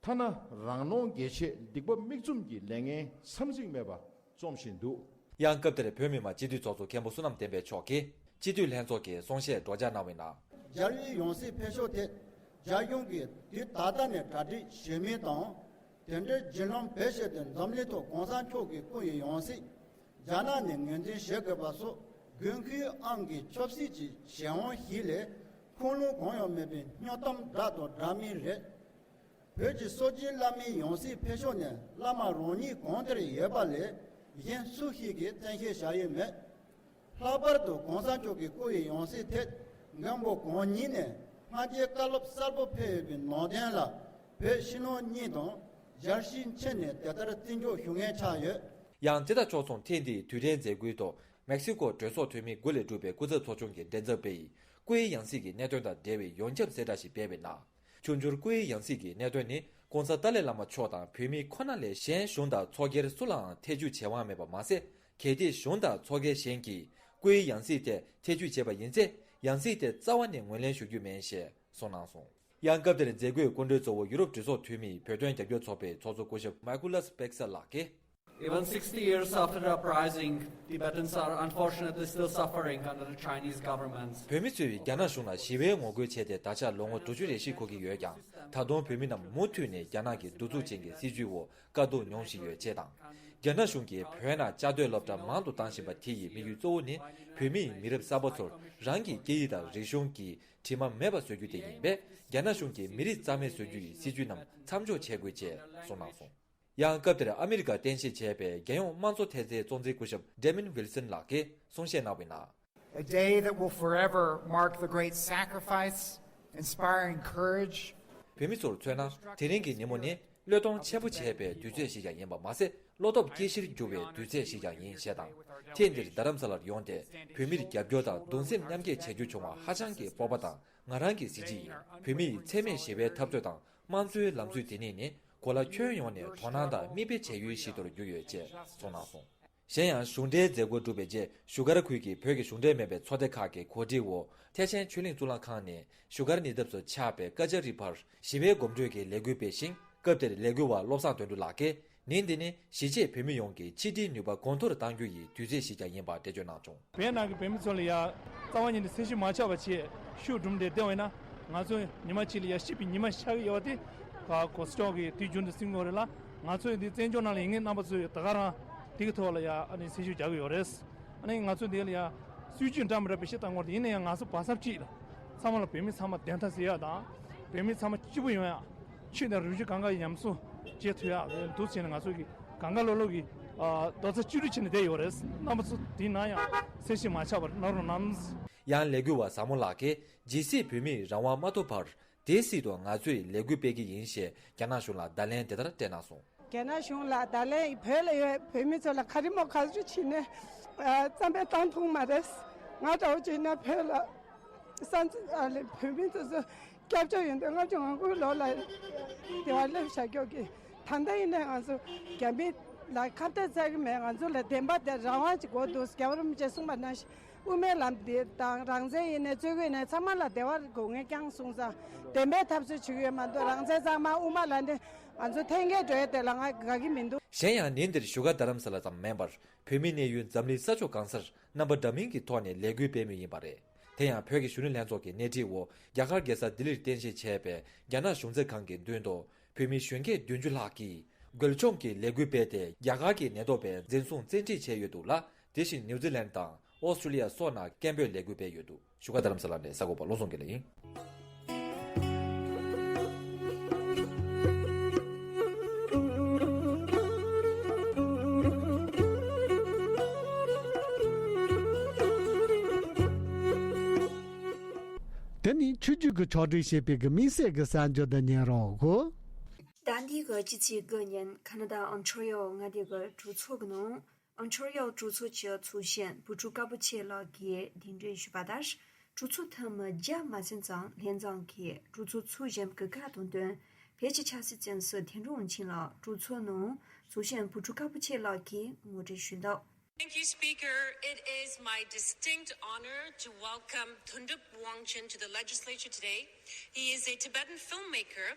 ཐ་ན་རང་ནོར་རྒྱས་ཆེད་སྡིག་པ་མིག་བཙུམ་གྱི་ལས་ངན་མཚམས་ཚིགས་མེད་པ་རྩོམ་བཞིན་འདུག། ཡང་སྐབས་དེར་བོད་མི་མང་སྤྱི་འཐུས་ཚོགས་གཙོ་མཁན་པོ་བསོད་ནམས་བསྟན་འཕེལ་མཆོག་གིས་སྤྱི་འཐུས་ལྷན་ཚོགས་ཀྱི་གསུང་བཤད་སྒྲོག་སྦྱང་གནང་བའི་ནང་། རྒྱལ་བའི་ཡང་སྲིད་འཕེན་ཕྱོགས་ཐད་རྒྱ་གཞུང་གིས་དུས་ད་ལྟ་ནས་གྲ་སྒྲིག་བྱེད་མིན་དང་། དེ་འདྲའི་བརྒྱུད་ལམ་བེད་སྤྱད་དེ་འཛམ་གླིང་ཐོག་གོང་ས་མཆོག་གི་སྐུ་ཡི་ཡང་སྲིད་རྒྱ་ནག་ནས་ངོས་འཛིན་བྱེད་དགོས་པ་སོགས་དགོས་མཁོའི་ཨང་གི་ཆབ་སྲིད་ཀྱི་བྱེད་དབང་ཞིག་ལས་ཁུངས་ལུང་གང་ཡང་མེད་པའི་སྨྱོ་གཏམ་འདྲ་དང་འདྲ་མིན་རེད། བོད་ཀྱི་སྲོལ་རྒྱུན་བླ་མའི་ཡང་སྲིད་འཕེན་ཕྱོགས་ནས་བླ་མ་རང་ཉིད་གང་དེར་ཡོད་པ་ལས་གཞན་སུ་ཞིག་གིས་བཙན་ཤེད་བྱ་ཡི་མེད། ལྷག་པར་དུ་གོང་ས་མཆོག་གི་སྐུ་ཡི་ཡང་སྲིད་ཐད་མགོན་པོ་གང་ཉིད་ནས་སྔ་རྗེས་བཀའ་སློབ་གསལ་པོ་ཕེབས་ཡོད་པའི་ནང་དོན་ལ་བོད་ཕྱི་ནང་གཉིས་དང་རྒྱལ་སྤྱིའི་ཆེད་ནས་དེ་ལྟར་བརྩི་འཇོག་ཞུ་མཁན་ཆགས་ཡོད། ཡང་དེ་དང་ཕྱོགས་མཚུངས་ཐེངས་འདིའི་དུས་དྲན་མཛད་སྒོའི་ཐོག་མེག་སི་ཀོ་གྲོས་ཚོགས་འཐུས་མི་དགུ་ལས་གྲུབ་པའི་སྐུ་ཚབ་ཚོགས་ཆུང་གི་མགྲིན་ཚབ་པས་སྐུའི་ཡང་སྲིད་ཀྱི་གནད་དོན་དང་འབྲེལ་བའི་ཡོངས་ཁྱབ་གསལ་བསྒྲགས་ཤིག་སྤེལ་བའི་ནང་། འབྱུང་འགྱུར་སྐུའི་ཡང་སྲིད་ཀྱི་གནད་དོན་ནི་༸གོང་ས་ཏཱ་ལའི་བླ་མ་མཆོག་དང་བོད་མི་ཁོ་ན་ལས་གཞན་གཞུང་དང་ཚོགས་སྒེར་སུ་ལའང་ཐེ་བྱུས་བྱེད་དབང་མེད་པ་མ་ཟད། གལ་ཏེ་གཞུང་དང་ཚོགས་སྒེར་གཞན་གྱིས་སྐུའི་ཡང་སྲིད་ཐད་ཐེ་བྱུས་བྱས་པ་ཡིན་ཚེ། ཡང་སྲིད་དེ་རྩ་བ་ནས་ངོས་ལེན་ཞུ་རྒྱུ་མིན་ཞེས་གསུངས་གནང་སོང་། ཡང་སྐབས་དེར་མཛད་སྒོའི་སྐུ་མགྲོན་གཙོ་བོ་ཡུ་རོབ་གྲོས་ཚོགས་འཐུས་མི་བོད་དོན་རྒྱབ་སྐྱོར་ཚོགས་པའི་ཚོགས་གཙོ་སྐུ་ཞབས་མཱི་ཀུ་ལཱས་པེག་སར་ལགས་ཀྱིས། Even sixty years after the uprising, Tibetans are unfortunately still suffering under the Chinese government. བོད་མི་ཚོས་རྒྱ་ནག་གཞུང་ལ་ཞི་བའི་ངོ་རྒོལ་བྱས་ཏེ་ད་ཆ་ལོ་ངོ་དྲུག་ཅུ་རེ་བཞི་འཁོར་གྱི་ཡོད་ཀྱང་། ད་དུང་བོད་མི་རྣམས་མུ་མཐུད་ནས་རྒྱ་ནག་གི་གདུག་རྩུབ་ཅན་གྱི་སྲིད་བྱུས་འོག་དཀའ་སྡུག་མྱོང་བཞིན་ཡོད་ཅེས་དང་། རྒྱ་ནག་གཞུང་གིས་བོད་ནང་བཅའ་སྡོད་སློབ་གྲྭ་མང་དུ་བཏང་བཞིན་པ་དེ་ཡི་དམིགས་ཡུལ་གཙོ་བོ་ནི་བོད་མིས་མི་རབས་གསར་པ་ཚོར་རང་གི་སྐད་ཡིག་དང་རིག་གཞུང་གི་དྲི་མ་མེད་པ་བཟོ་རྒྱུ་དེ་ཡིན་པས། རྒྱ་ནག་གཞུང་གིས་མི་རིགས་རྩ་མེད་བཟོ་རྒྱུ་ཡི་སྲིད་བྱུས་རྣམས་མཚམས་འཇོག་བྱེད་དགོས་ཅེས་གསུངས་གནང་སོང་། ཡང་སྐབས་དེར་ཨ་མི་རི་ཀར་རྟེན་གཞི་བྱས་པའི་རྒྱལ་ཡོངས་དམངས་གཙོ་ཐེབས་རྩའི་གཙོ་འཛིན་སྐུ་ཞབས་ཌེ་མིན་ཝིལ་སན་ལགས་ཀྱིས་གསུང་བཤད་གནང་བའི་ནང་། A day that will forever mark the great sacrifice, inspiring courage. བོད་མི་ཚོར་མཚོན་ན་དེ་རིང་གི་ཉིན་མོ་ནི་བློས་གཏོང་ཆེན་པོ་བྱས་པའི་དུས་ཚོད་ཞིག་ཀྱང་ཡིན་པ་མ་ཟད། བློ་སྟོབས་སྐྱེད་གཞིར་གྱུར་བའི་དུས་ཚོད་ཞིག་ཀྱང་ཡིན་ཞེས་དང་། ཐེངས་འདིར་རྡ་རམ་ས་ལར་ཡོང་སྟེ་བོད་མིར་རྒྱབ་སྐྱོར་དང་གདུང་སེམས་མཉམ་སྐྱེད་བྱེད་རྒྱུ་བྱུང་བ་ཧ་ཅང་གི་སྤོབས་པ་དང་། ང་རང་གི་གཟི་བརྗིད་ཡིན། བོད་མི་ཡི་འཚེ་མེད་ཞི་བའི་འཐབ་རྩོད་དང་དམངས་གཙོའི་ལམ་སྲོལ་དེ་ཉིད་ནི་གོ་ལ་ཁྱོན་ཡོངས་ནས་དོ་སྣང་དང་མིག་དཔེ་བྱེད་ཡུལ་ཞིག་ཏུ་གྱུར་ཡོད་ཅེས་གསུངས་གནང་སོང་། གཞན་ཡང་གཞུང་འབྲེལ་མཛད་སྒོ་གྲུབ་པའི་རྗེས་བཞུགས་སྒར་ཁུལ་གྱི་བོད་ཀྱི་གཞུང་འབྲེལ་མིན་པའི་ཚོགས་སྡེ་ཁག་གི་གོ་སྒྲིག་འོག་ཐེག་ཆེན་ཆོས་གླིང་གཙུག་ལག་ཁང་ནས་བཞུགས་སྒར་ཉེ་འདབས་སུ་ཆགས་པའི་ཀ་ཅཱ་རི་བར་ཞི་བའི་སྒོམ་བགྲོད་ཀྱི་ལས་འགུལ་སྤེལ་ཞིང་། སྐབས་དེར་ལས་འགུལ་བ་བློ་བཟང་དོན་གྲུབ་ལགས་ཀྱིས། ཉིན་འདི་ནི་གཞིས་བྱེས་བོད་མི་ཡོངས་ཀྱི་ཕྱི་དྲིལ་ནུས་པ་གོང་མཐོར་གཏང་རྒྱུ་ཡི་དུས་ཚོད་ཞིག་ཀྱང་ཡིན་པ་འགྲེལ་བརྗོད་གནང་བྱུང་། བོད་ནང་གི་བོད་མི་ཚོ་ལ་ཡ་རྩ་བ་ཉིད་ནས་སེམས་ཤུགས་མ་ཆག་པ་བྱས་ཤུགས་སྒྲུབ་བསྡད་བསྡད་པ་ཡིན་ན། ང་ཚོ་ཉི་མ་གཅིག་ལ་ཡ་སྐྱིད་པའི་ཉི་མ་ཤར་གྱི་ཡོད་པ་དེ་ག་གོ་ས་མཆོག་གིས་དུས་རྒྱུན་དུ་གསུང་གི་ཡོད་རེད་ལ། ང་ཚོ་འདི་བཙན་བྱོལ་ནང་ལ་ཡིན་མཁན་རྣམ་པ་ཚོས་ད་ག་རང་དེ་གི་ཐོག་ལ་ཡ་ཨ་ནི་སེམས་ཤུགས་རྒྱག་གི་ཡོད་རེད། ཨ་ནི་ང་ཚོ་འདི་ལ་ཡ་སྲིད་ཇུས་འདྲ་མི་འདྲ་པའི་ཞིག་བཏང་དགོས་རེད། ཡིན་ན་ཡང་ང་ཚོ་བར་མཚམས་གཅིག་ལ་ཚང་མ་ལ་བོད་མི་ཚང་མ་བདེན་མཐའ་གསལ་ཡག་དང་། བོད་མི་ཚང་མ་སྐྱིད་པོ་ཡོང་ཡག་ཆོས་དང་རིག་གཞུང་གང་ག་ཉམས་གསོ་བྱེད་ཐུབ་ཡག་འདུག་བྱས་ནས་ང་ཚོ་གི་གང་ག་ལོ་ལོ་གི་ཨ་རྡོག་རྩ་གཅིག་སྒྲིལ་བྱས་ནས་བསྡད་ཡོད་རེད། རྣམ་པ་ཚོ་དེ་ནང་ཡང་སེམས་ཤུགས་མ་ཆག་པར་གནང་རོགས་གནང་། ཡང་ལས་འགུལ་བ་བཟང་མོ་ལགས་ཀྱིས་ཇི་སྲིད་བོད་མིས་རང་དབང་མ་ཐོབ་བར། དེ་སྲིད་དུ་ང་ཚོས་ལས་འགུལ་སྤེལ་གྱི་ཡིན་ཞེས་རྒྱ་ནག་གཞུང་ལ་བརྡ་ལན་དེ་ལྟར་སྤྲད་གནང་སོང་། རྒྱ་ནག་གཞུང་ལ་བརྡ་ལན། བོད་ལ་ཡོད་བོད་མི་ཚོ་ལ་ཁ་རི་མོ་ག་ཚོད་བྱིན་ནས་ཨ་རྩམ་པ་བཏང་ཐུབ་མ་རེད། ང་འདྲ་བོ་བྱས་ན་བོད་ལ་ས་འཛིན་ཨ་ལས་བོད་མི་ཚོ་ཚོ་སྐྱབས་བཅོལ་ཡོང་དུས་ལྔ་བཅུ་ང་དགུའི་ལོ་ལ་དེ་བ་སླེབས་བཞག་ཀྱོག་གི། ད་ལྟ་ཡིན་ནའི་ང་ཚོ་རྒྱ་མི་ལ་ཁ་གཏད་ཚར་གི་མེད། ང་ཚོ་ལ་བདེན་པ་དེ་རང་དབང་ཅིག་དགོས་འདུག་རྒྱལ་བ་རིན་པོ་ཆེས་གསུངས་པ་ནང་བཞིན། དབུ་མའི་ལམ་འདི་དང་རང་བཙན་ཡིན་ནའི་རྩོད་རྒྱུ་ཡིན་ནའི་ཚང་མ་ལ་བདེ་བ་དགོས་ངེས་རྐྱང་གསུངས་ཙང་བདེན་པའི་འཐབ་རྩོད་བྱེད་ཀྱི་ཡོད་མ་གཏོགས་རང་བཙན་གཙང་མ་དབུ་མ་ལ་ནི་ང་ཚོ་འཐེན་འཁྱེར་འགྲོ་ཡས་དེ་ལ་ང་དགའ་གི་མི་འདུག་གཞན་ཡང་ཉིན་དེར་བཞུགས་སྒར་རྡ་རམ་ས་ལ་ཙམ་མིན་པར་བོད་མིའི་གནས་ཡུལ་འཛམ་གླིང་ས་ཕྱོགས་གང་སར་རྣམ་པ་འདྲ་མིན་གྱི་ཐོག་ནས་ལས་འགུལ་སྤེལ་མུས་ཡིན་པ་རེད། དེ་ཡང་བོད་ཀྱི་གཞོན་ནུ་ལྷན་ཚོགས་ཀྱི་སྣེ་ཁྲིད་འོག་རྒྱ་གར་རྒྱལ་ས་ལྡི་ལིར་རྟེན་གཞི་བྱས་པའི་རྒྱ་ནག་གཞུང་ཚབ་ཁང་གི་མདུན་དུ་བོད་མི་གཞོན་སྐྱེས་བདུན་ཅུ་ལྷག་གིས་རྒོལ་མཆོང་གི་ལས་འགུལ་སྤེལ་ཏེ་རྒྱ་གར་གྱི་ནད་ཐོག་པའི་འཛིན་བཟུང་བཙན་ཁྲིད་བྱས་ཡོད་འདུག་ལ། དེ་བཞིན་ནིའུ་ཛི་ལན་དང་། ཨོ་སི་ཀྲི་ལི་ཡ་སོགས་ནང་སྐད་འབོད་ལས་འགུལ་སྤེལ་ཡོད་འདུག་བཞུགས་སྒར་རྡ་རམ་ས་ལ་ནས་གསར་འགོད་པ་བློ་བཟང་དགེ་ལེགས་ཡིན། དེ་ནི་ཆོས་བརྒྱུད་ཀྱི་ཕྱོགས་སྒྲིག་བྱས་པའི་གི་དམིགས་བསལ་གྱི་གསར་འགྱུར་འདི་ཉན་རོགས། ཟླ་འདིའི་གི་སྤྱི་ཚེས་དགུ་ཉིན་ཁ་ན་ཌ་ཨོན་ཊ་རི་ཡོ་མངའ་སྡེའི་གི་གྲོས་ཚོགས་ཀྱི་ནང་། ཨོན་ཊ་རི་ཡོ་གྲོས་ཚོགས་ཀྱི་ཚོགས་གཞོན་བུ་ཕྲུག་དཀར་པོ་ཆེ་ལགས་ཀྱིས་གདན་འདྲེན་ཞུས་པ་ལྟར། གྲོས་ཚོགས་འཐུས་མི་བརྒྱ་མ་ཟིན་ཙམ་ལྷན་འཛོམས་ཀྱིས་གྲོས་ཚོགས་ཚོགས་གཞོན་གྱི་བཀའ་དང་བསྟུན། བོད་ཀྱི་ཆབ་སྲིད་བཙོན་ཟུར་ཐན་ཀྲུང་ཝུན་ཆིན་ལགས་གྲོས་ཚོགས་ནང་ཚོགས་གཞོན་བུ་ཕྲུག་དཀར་པོ་ཆེ་ལགས་ཀྱིས་ངོ་སྤྲོད་ཞུས་འདུག Thank you, Speaker. It is my distinct honor to welcome Thundrup Wangchuk to the legislature today. He is a Tibetan filmmaker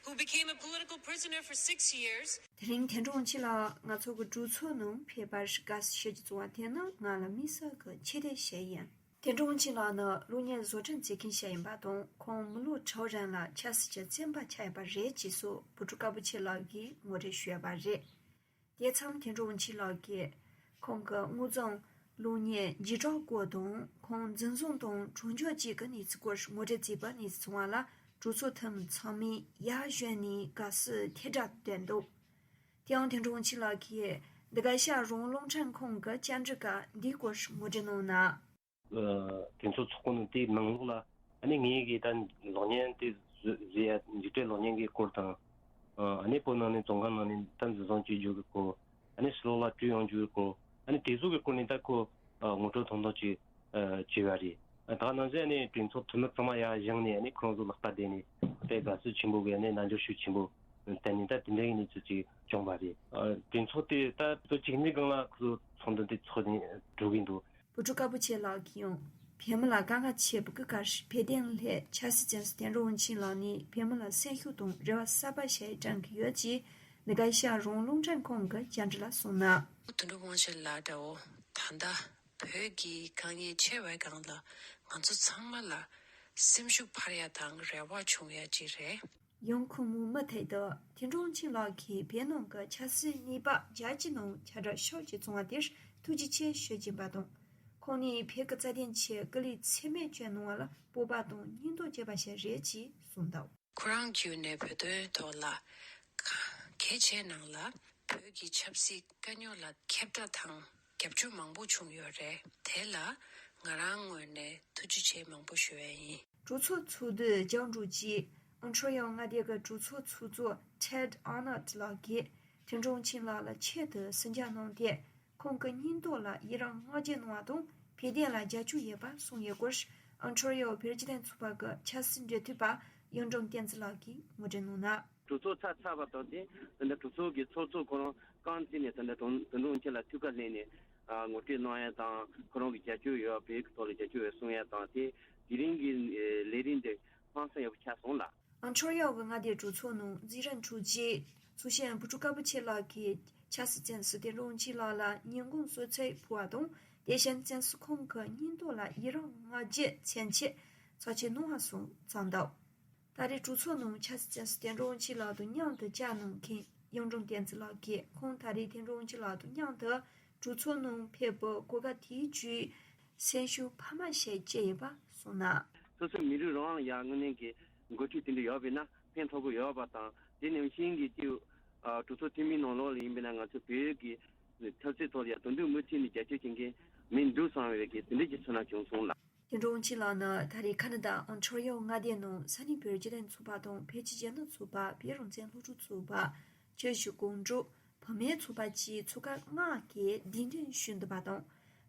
who became a political prisoner for six years. དེ་རིང་ཐན་ཀྲུང་ཝུན་ཆིན་ལགས་ང་ཚོ་གི་གྲོས་ཚོགས་ནང་ཕེབས་པར་དགའ་བསུ་ཞུ་རྒྱུ་བྱུང་བ་དེ་ནི་ང་ལ་དམིགས་བསལ་གྱི་ཆེ་བསྟོད་ཞིག་ཡིན། ཐན་ཀྲུང་ཝུན་ཆིན་ལགས་ནི་གློག་བརྙན་བཟོ་སྐྲུན་བྱེད་མཁན་ཞིག་ཡིན་པ་དང་། ཁོང་མི་ལོ་དྲུག་རིང་ལ་ཆབ་སྲིད་ཀྱི་བཙོན་པ་ཆགས་ཡོད་པ་རེད་ཅེས་སོགས་བུ་ཕྲུག་དཀར་པོ་ཆེ་ལགས་ཀྱིས་ངོ་སྤྲོད་ཞུས་ཡོད་པ་རེད། དེ་མཚམས་ཐན་ཀྲུང་ཝུན་ཆིན་ལགས་ཀྱིས་ཁོང་གི་དངོས་བྱུང་གློག་བརྙན་འཇིགས་སྐྲག་སྐོར་དང་། ཁོང་འཛིན་བཟུང་དང་གྲོངས་འགྱུར་བཅས་ཀྱི་གནས་ཚུལ་སྐོར་ངོ་སྤྲོད་བྱས་པའི་གནས་ཚུལ་བྱུང་བ་ལ། གྲོས་ཚོགས་འཐུས་མི་ཚང་མས་ཡར་བཞོན་ནས་དགའ་བསུ་ཐེངས་གྲངས་བཏོན་འདུག་དེ་ཡང་ཐན་ཀྲུང་ཝུན་ཆིན་ལགས་ཀྱིས་འདི་ག་ཤར་རོང་རླུང་འཕྲིན་ཁང་གི་བཅར་འདྲི་སྐབས་འདིའི་སྐོར་ངོ་སྤྲོད་གནང་ན། ཨ། དེ་ཚོ་ཚོགས་གོ་ནི་དེའི་ནང་ལོགས་ལ་ཨ་ནི་ངེད་ཀྱིས་ད་གློག་བརྙན་དེ་བཟོ་བཟོ་ཡ་འཇིགས་བྲལ་གློག་བརྙན་གྱི་སྐོར་དང་། ཨ་ནི་བོད་ནང་ནས་བཙོན་ཁང་ནང་ནས་ད་འཛིན་བཟུང་བྱེད་རྒྱུ་གི་སྐོར། ཨ་ནི་ཕྱི་ལོགས་ལ་བྲོས་ཡོང་རྒྱུ་གི་སྐོར། ཨ་ནི་དེ་ཚོ་གི་སྐོར་ནས་ད་ཁོ་ཨ་ངོ་སྤྲོད་ཐུང་ཐུང་ཅིག་ཨ་བྱས་པ་རེད། ཨ་ད་ག་ནང་བཞིན་ཨ་ནི་གྲོས་ཚོགས་འཐུས་མི་ཚང་མ་ཡར་བཞེངས་ནས་ཨ་ནི་ཁོང་ཚོ་ལག་པ་བརྡབས་ནས་དཔེ་དགའ་བསུ་ཆེན་པོ་གི་ཨ་ནི་རྣམ་འགྱུར་ཤུགས་ཆེན་པོ་བསྟན་ནས་ད་དེ་འདྲའི་གནས་ཚུལ་ཅིག་བྱུང་བ་རེད། ཨ་གྲོས་ཚོགས་དེ་ད་ལོ་གཅིག་གཉིས་སྒང་ལ་ཁོ་ཚོ་ཚོགས་འདུ་དེ་ཚོགས་ནས་འགྲོ་གི་འདུག་བུ་ཕྲུག་དཀར་པོ་ཆེ་ལགས་ཀྱིས་ཡང་བོད་མི་ལ་དཀའ་ངལ་ཆེ་བོ་གི་སྐབས་བོད་དོན་སླད་ཆབ་སྲིད་བཙོན་ཟུར་ཐན་ཀྲུང་ཝུན་ཆིན་ལགས་ནས་བོད་མི་ལ་སེམས་ཤུགས་དང་རེ་བ་གསར་པ་ཞིག་བསྐྲུན་གྱི་ཡོད་ཅེས་འདི་ག་ཤར་རོང་རླུང་འཕྲིན་ཁང་གི་བཅར་འདྲི་ལ་གསུངས་ན། ཐན་ཀྲུང་ཝུན་ཆིན་ལགས་འདྲ་བོ་ད་ལྟ་བོད་ཀྱི་དཀའ་ངལ་ཆེ་བའི་སྒང་ལ་ང་ཚོ་ཚང་མ་ལ་སེམས་ཤུགས་འཕར་ཡ་དང་རེ་བ་བྱུང་ཡ་ཅིག་རེད། ཡང་ཁོང་མོས་མུ་མཐུད་དུ་ཐན་ཀྲུང་ཝུན་ཆིན་ལགས་ཀྱིས་བོད་ནང་གི་ཆབ་སྲིད་གནས་བབ་རྒྱལ་སྤྱིའི་ནང་ཁྱབ་བསྒྲགས་ཤུགས་ཆེ་བྱུང་བ་དེར་ཐུགས་རྗེ་ཆེ་ཞུ་བཞིན་པ་དང་། ཁོང་ནས་བོད་ཀྱི་རྩ་དོན་ཆེད་སྐུ་ལུས་ཚད་མེད་བསྐྱོན་གནང་བ་ལ་སྤོབས་པ་དང་སྙིང་སྟོབས་སྐྱེས་པ་ཞིག་རེད་ཅེས་གསུངས་འདུག་ཁོ་རང་བརྒྱུད་ནས་བོད་དོན་ཐོག་ལ་གལ་ཆེ་ནང་ལ་བོད་ཀྱི་ཆབ་སྲིད་དཀའ་རྙོག་ལ་ཁྱབ་བསྒྲགས་དང་རྒྱབ་སྐྱོར་མང་པོ་བྱུང་ཡོད་རེད། དེ་ལ་ང་རང་ངོས་ནས་ཐུགས་རྗེ་ཆེ་མང་པོ་ཞུ་བ་ཡིན། གྲོས་ཚོགས་ཚོགས་འདུའི་རྒྱང་སྒྲོག་ཅིག་ཨོན་ཊ་རི་ཡོ་མངའ་སྡེ་གི་གྲོས་ཚོགས་ཚོགས་གཙོ་ཊེད་ཨར་ནོལ་ལགས་ཀྱིས་ཐན་ཀྲུང་ཝུན་ཆིན་ལགས་ལ་ཆེད་དུ་གསུང་བཤད་གནང་སྟེ། ཁོང་གི་སྙིང་སྟོབས་ལ་ཡི་རངས་བསྔགས་བརྗོད་གནང་བ་དང་བོད་དོན་ལ་རྒྱབ་སྐྱོར་ཡོད་པ་གསུངས་ཡོད་སྐོར་ཨོན་ཊ་རི་ཡོ་བོད་སྤྱི་མཐུན་ཚོགས་པ་གི་ཆབ་སྲིད་འབྲེལ་མཐུད་པ་གཡུང་དྲུང་བསྟན་འཛིན་ལགས་ཀྱིས་ངོ་སྤྲོད་གནང་ན། གྲོས་ཚོགས་ཚར་ཚར་བ་དང་དེ་དེ་འདྲ་གྲོས་ཚོགས་ཀྱི་ཚོགས་གཙོ་ཁོ་རང་རྐང་བཙུགས་ནས་དེ་འདྲ་ཐན་ཀྲུང་ཝུན་ཆིན་ལ་ཐུགས་ཁུར་ལེན་ནས་ཨ་ངོ་སྤྲོད་གནང་ཡ་དང་ཁོ་རང་གི་རྒྱབ་སྐྱོར་ཡོད་བོད་ཀྱི་ཐོག་ལ་རྒྱབ་སྐྱོར་ཡོད་གསུང་ཡ་དང་དེ་དེ་རིང་གི་ལས་རིམ་དེ་ཧང་སང་ཡག་པོ་ཆགས་སོང་ལགས། ཨོན་ཊ་རི་ཡོ་གི་མངའ་སྡེའི་གྲོས་ཚོགས་ནང་འཛིན་རིམ་དྲུག་ཅུའི་ཚོགས་གཞོན་བུ་ཕྲུག་དཀར་པོ་ཆེ་ལགས་ཀྱིས་ཆབ་སྲིད་བཙོན་ཟུར་བསྟན་འགྲོ་བོ་ཆེ་ལགས་ལ་ཉིན་གུང་གསོལ་ཚིགས་ཕུལ་བ་དང་། དེ་བཞིན་བཙོན་ཟུར་ཁང་གི་སྙིང་སྟོབས་ལ་ཡི་རངས་བསྔགས་བརྗོད་མཚན་ཆེད་ཚོགས་ཆེན་གནང་བ་སོགས་གསུངས་འདུག་ད་རེས་གྲོས་ཚོགས་ནང་ཆབ་སྲིད་བཙོན་ཟུར་བསྟན་འགྲོ་བོ་ཆེ་ལགས་དང་མཉམ་དུ་བཅར་གནང་མཁན་གཡུང་དྲུང་བསྟན་འཛིན་ལགས་ཀྱིས་ཁོང་ད་རེས་བསྟན་འགྲོ་བོ་ཆེ་ལགས་དང་མཉམ་དུ་གྲོས་ཚོགས་ནང་ཕེབས་པའི་གོ་སྐབས་དེའི་བརྒྱུད་སེམས་ཤུགས་འཕར་མ་ཞིག་སྐྱེས་ཡོད་པ་གསུངས་གནང་། སོ་སོའི་མི་རིགས་རང་དབང་ལ་ཡང་དངོས་གནས་ཀྱི་འགོ་ཁྲིད་དེ་འདྲ་ཡོད་པས་ན་ཕན་ཐོགས་ཀྱི་ཡོད་པ་དང་། དེ་ནང་བཞིན་གྱི་ཏེ་གྲོས་ཚོགས་འཐུས་མིའི་ནང་ལོགས་ལ་ཡིན་པས་ན་ང་ཚོ་བོད་ཀྱི་འཐབ་རྩོད་ཐོག་ལ་ཡང་དོ་འདུག་མུ་མཐུད་ནས་རྒྱབ་སྐྱོར་བྱེད་མཁན་མི་འདུག་བསམ་ཡོད་པའི་དེ་འདྲ་གྱི་ཚོར་སྣང་བྱུང་སོང་ལགས། བསྟན་འགྲོ་བོ་ཆེ་ལགས་ནི་ད་རེས་ཁ་ན་ཌ་ཨོན་ཊ་རི་ཡོ་མངའ་སྡེ་ནང་ས་གནས་བོད་རིགས་སྤྱི་མཐུན་ཚོགས་པ་དང་བོད་ཀྱི་གཞོན་ནུ་ཚོགས་པ། བོད་རང་བཙན་སློབ་ཕྲུག་ཚོགས་པ། ཆོས་ཞུ་ཀོང་ཀྲོའུ། བུད་མེད་ཚོགས་པ་བཅས་ཚོགས་ཁག་ལྔ་གིས་གདན་འདྲེན་ཞུས་འདུག་པ་དང་།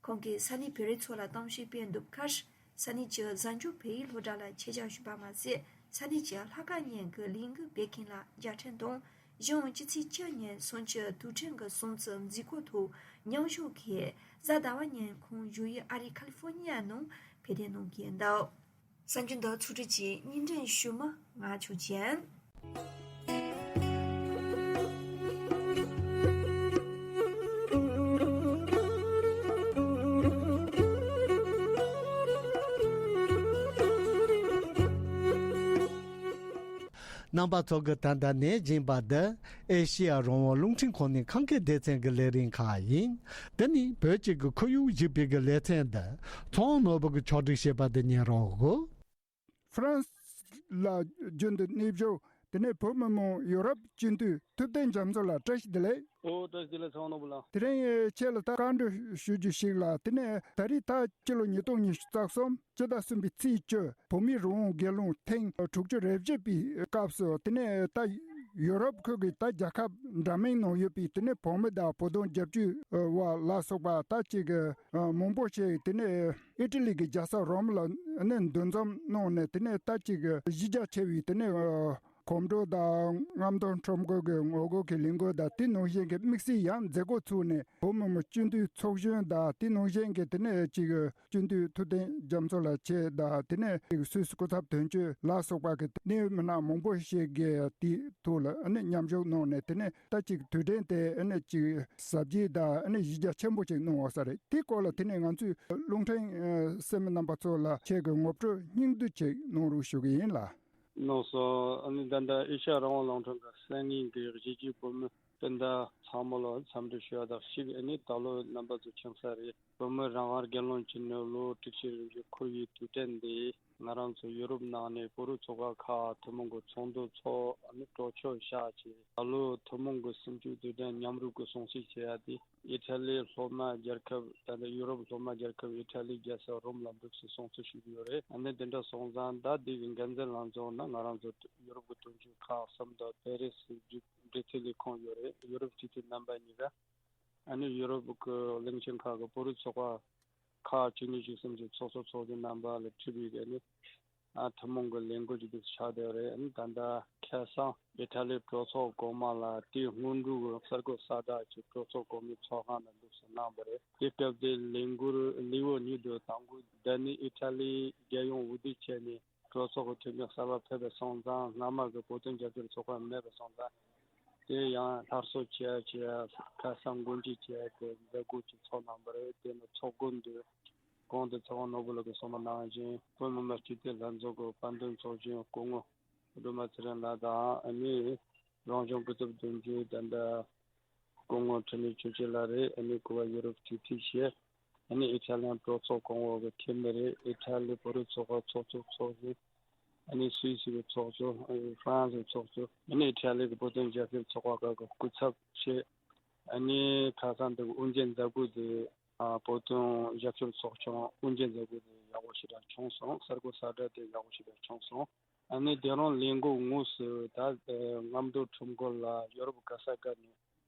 ཁོང་གིས་ས་གནས་བོད་རིགས་ཚོ་ལ་གཏམ་བཤད་སྤེལ་འདུག་ཁར། ས་གནས་ཀྱི་གཟའ་མཇུག་བོད་ཡིག་སློབ་གྲྭ་ལ་ཆེད་བཅར་ཞུས་པ་མ་ཟད། ས་གནས་ཀྱི་ལྷག་དཀར་ཉིན་གྱི་ལས་འགུལ་སྤེལ་མཁན་ལ་རྒྱལ་ཕྲན་དང་། གཞུང་སྤྱི་ཚེས་བཅུ་ཉིན་གསུམ་བཅུའི་དུས་དྲན་གྱི་སྲུང་བརྩི་མཛད་སྒོ་ཐོག་མཉམ་ཞུགས་ཀྱིས་གཟའ་ཟླ་བ་ཉིན་ཁོང་བཞུགས་ཡུལ་ཨ་རིའི་ཁ་ལི་ཧྥོ་ནི་ཡ་ནང་ཕེབས་གདན་གནང་གི་ཡོད་འདུག་གསར་འགྱུར་འདི་ཚོགས་སྒྲིག་གིས་སྙན་སྒྲོན་ཞུས་མི་ང་ཆོས་ཅན། རྣམ་པ་ཚོ་གིས་ད་ལྟ་ཉན་བཞིན་པ་འདི་ཨེ་ཤེ་ཡ་རང་དབང་རླུང་འཕྲིན་ཁང་ནས་ཁམས་སྐད་སྡེ་ཚན་གྱི་ལས་རིམ་ཁག་ཡིན། འདི་ནི་བོད་ཀྱི་གི་ཁོར་ཡུག་ཞིག་པའི་གི་ལེ་ཚན་འདི་ཚོང་ནོར་བུ་གིས་ཕྱོགས་སྒྲིག་བྱས་པ་འདི་ཉན་རོགས། ཧྥ་རན་སི་ལ་རྒྱུན་དུ་གནས་བཞུགས། དེ་ནས་བོད་མི་མང་ཡོ་རོབ་སྤྱི་འཐུས་ཐུབ་བསྟན་རྒྱ་མཚོ་ལགས་བཀྲ་ཤིས་བདེ་ལེགས། ཨོ་བཀྲ་ཤིས་བདེ་ལེགས་ཚོང་ནོར་བུ་ལགས། དེ་རིང་ཁྱེད་ལ་ད་བཀའ་འདྲི་ཞུ་རྒྱུ་ཞིག་ལ། དེ་ནས་ད་རེས་ད་སྤྱི་ལོ་ཉིས་སྟོང་ཉི་ཤུ་རྩ་གསུམ་སྤྱི་ཟླ་གསུམ་པའི་ཚེས་བཅུ་བོད་མིའི་རང་དབང་སྒེར་ལངས་ཐེངས་དྲུག་ཅུ་རེ་བཞི་པའི་སྐབས་སུ། དེ་ནས་ད་ཡོ་རོབ་ཁུལ་གྱི་ད་རྒྱལ་ཁབ་འདྲ་མིན་ནང་ཡོད་པའི་དེ་ནས་བོད་མི་དང་བོད་དོན་རྒྱབ་སྐྱོར་བ་ལ་སོགས་པ་ད་ཅིག་མང་པོ་ཞིག་དེ་ནས་ཨི་ཊ་ལི་གི་རྒྱལ་ས་རོམ་ལ་ནས་འདུ་འཛོམས་གནང་ནས། དེ་ནས་ད་ཅིག་གཞི་རྒྱ་ཆེ་བའི་དེ་ནས་གོམ་བགྲོད་དང་རྔམ་སྟོན་ཁྲོམ་སྐོར་གྱི་ངོ་རྒོལ་གྱི་ལས་འགུལ་དང་། དེ་ནང་བཞིན་གྱི་དམིགས་བསལ་ཡང་མཛད་སྒོ་ཚུགས་ནས་བོད་མི་མང་སྤྱི་འཐུས་ཚོགས་གཞོན་དང་། དེ་ནང་བཞིན་གྱི་དེ་ནས་ཅིག་སྤྱི་འཐུས་ཐུབ་བསྟན་རྒྱ་མཚོ་ལགས་ཆེད་དང་། དེ་ནས་ཅིག་སུད་སི་སྐུ་ཚབ་དོན་གཅོད་ལ་སོགས་པ་གི་གནད་མི་སྣ་མང་པོ་ཞིག་གིས་དེའི་ཐོག་ལ་ཨ་ནི་མཉམ་ཞུགས་གནང་ནས། དེ་ནས་ད་ཅིག་དུས་དྲན་དེ་ཨ་ནི་ཅིག་གཟབ་རྒྱས་དང་ཨ་ནི་གཞི་རྒྱ་ཆེན་པོ་ཞིག་གནང་ཡོད་ས་རེད། དེའི་སྐོར་ལ་དེ་ནས་ང་ཚོའི་རླུང་འཕྲིན་གསན་མི་རྣམ་པ་ཚོ་ལ་ཁྱེད་ཀྱི་ངོ་སྤྲོད་སྙིང་བསྡུས་ཅིག་གནང་རོགས་ཞུ་གི་ཡིན་ལགས། གནང་སོང་། ཨ་ནི་ད་ལྟ་ཨེ་ཤ་ཡ་རང་དབང་རླུང་འཕྲིན་གྱི་གསན་མཁན་གྱི་གཞིས་བྱེས་བོད་མི་སྤུན་ཟླ་ཚང་མ་ལ་འཚམས་འདྲི་ཞུ་ཡ་དང་གཅིག་ཨ་ནི་ད་ལོ་རྣམ་པ་ཚོ་མཁྱེན་གསལ་རེད། བོད་མི་རང་དབང་སྒེར་ལངས་ཀྱི་ནི་ལོ་དྲུག་ཅུ་རེ་བཞི་འཁོར་བའི་དུས་དྲན་འདི་ང་རང་ཚོ་ཡོ་རོབ་ནང་ནས་བོད་རིགས་ཚོགས་པ་ཁག་ཐུན་མོང་གི་ཚོགས་འདུ་ཚོགས་ཨ་ནི་གྲོས་ཆོད་བཞག་བྱས། ད་ལོ་ཐུན་མོང་གི་གསུམ་བཅུའི་དུས་དྲན་མཉམ་རུབ་ཀྱི་སྲུང་བརྩི་བྱེད་ཡ་དེ་ཨི་ཊ་ལི་སློབ་མ་རྒྱལ་ཁབ། ད་ལྟ་ཡོ་རོབ་སློབ་མ་རྒྱལ་ཁབ་ཨི་ཊ་ལིའི་རྒྱལ་ས་རོམ་ལ་འདུག་སེ་སྲུང་བརྩི་ཞུ་གི་ཡོད་རེད། ཨ་ནི་དེ་འདྲ་སོང་ཙང་ད་དེ་གི་འགན་འཛིན་ལྷན་ཚོགས་ནང་ང་རང་ཚོ་ཡོ་རོབ་ཀྱི་དོན་གཅོད་ཁག་གསུམ་དང་པེ་རི་སི་འབྲེལ་མཐུད་ལས་ཁུངས་ཡོད་རེད། ཡོ་རོབ་སྤྱི་འཐུས་རྣམ་པ་གཉིས་ཀ། ཨ་ནི་ཡོ་རོབ་ཀྱི་གླིང་ཆེན་ཁག་གི་བོད་རིགས་ཚོགས་པ་ཁག་བཅུ་གཉིས་བཅུ་གསུམ་གྱི་ཚོགས་གཙོ་ཚོགས་གཞོན་རྣམ་པ་ལ་ཕུལ་བའི་གི་ཨ་ནི། ཨ་ཐུན་མོང་གི་ལས་འགུལ་ཅིག་འདུག་ཆགས་བསྡད་རེད། ཨ་ནི་ད་ལྟ་ཁ་སང་ཨི་ཊ་ལིའི་གྲོས་ཚོགས་གོང་མ་ལ་དེའི་སྔོན་འགྲོའི་གསར་འགོད་གསལ་བསྒྲགས་ཀྱི་གྲོས་ཚོགས་གོང་མའི་ཚོགས་ཁང་ནང་འདུག་སེ་གནང་བ་རེད། དེ་སྐབས་དེ་ལས་འགུལ་ལས་འགུལ་ཉིད་དུ་དང་པོ་ད་ནི་ཨི་ཊ་ལིའི་རྒྱལ་ཡོངས་འོས་བསྡུ་བྱས་ནས་གྲོས་ཚོགས་ཀྱི་འཐུས་མི་གསར་པ་ཕེབས་པ་སོང་ཙང་། སྔ་མ་གི་བོད་དོན་རྒྱབ་སྐྱོར་ཚོགས་པ་མེད་པ་སོང་ཙང་། དེ་ཡང་སླར་གསོ་བྱེད་ཡ་བྱེད་ཡ་ཁ་སང་འགོ་འཛུགས་བྱེད་ཡ་གི་མཛད་སྒོ་ཅིག་ཚོགས་གནང་བ་རེད། དེ་ནི་ཚོགས་འགོ་འདི་གོང་དུ་ཚེ་དབང་ནོར་བུ་ལགས་ཀྱིས་གསུངས་པ་ནང་བཞིན་བོད་མི་མང་སྤྱི་འཐུས་ལྷན་ཚོགས་ཀྱི་བཀའ་འདོན་ཚོགས་གཞོན་སྐུ་ངོ་སྒྲོལ་མ་ཚེ་རིང་ལགས་དང་། ཨ་ནི་རང་གཞུང་སྐུ་ཚབ་དོན་གཅོད་ད་ལྟ་སྐུ་ངོ་འཕྲིན་ལས་ཆོས་སྐྱིད་ལགས་རེད། ཨ་ནི་གུས་པ་ཡུ་རོབ་སྤྱི་འཐུས་བྱས། ཨ་ནི་ཨི་ཊ་ལིའི་གྲོས་ཚོགས་གོང་འོག་གི་འཐུས་མི་རེད། ཨི་ཊ་ལིའི་བོད་རིགས་ཚོགས་པ་ཚོགས་གཙོ་ཚོགས་གཞོན། ཨ་ནི་སུད་སི་གི་ཚོགས་གཙོ། ཨ་ནི་ཧྥ་རན་སིའི་ཚོགས་གཙོ། ཨ་ནི་ཨི་ཊ་ལི་གི་བོད་དོན་རྒྱབ་སྐྱོར་ཚོགས་པ་ཁག་གི་སྐུ་ཚབ་བྱས། ཨ་ནི་ཁ་སང་འདི་གི་དབུ་འབྱེད་མཛད་སྒོ་དེ། ཨ་བོད་དོན་རྒྱབ་སྐྱོར་ཚོགས་ཆུང་དབུ་འབྱེད་མཛད་སྒོ་དེ་ཡག་པོ་ཞེ་དྲག་བྱུང་སོང་། གསར་འགོད་གསལ་བསྒྲགས་དེ་ཡག་པོ་ཞེ་དྲག་བྱུང་སོང་། ཨ་ནི་དེ་རིང་ལས་འགུལ་དངོས་སུ་ད་རྔམ་སྟོན་ཁྲོམ་སྐོར་ལ་ཡོ་རོབ་ག་ས་ག་ནས་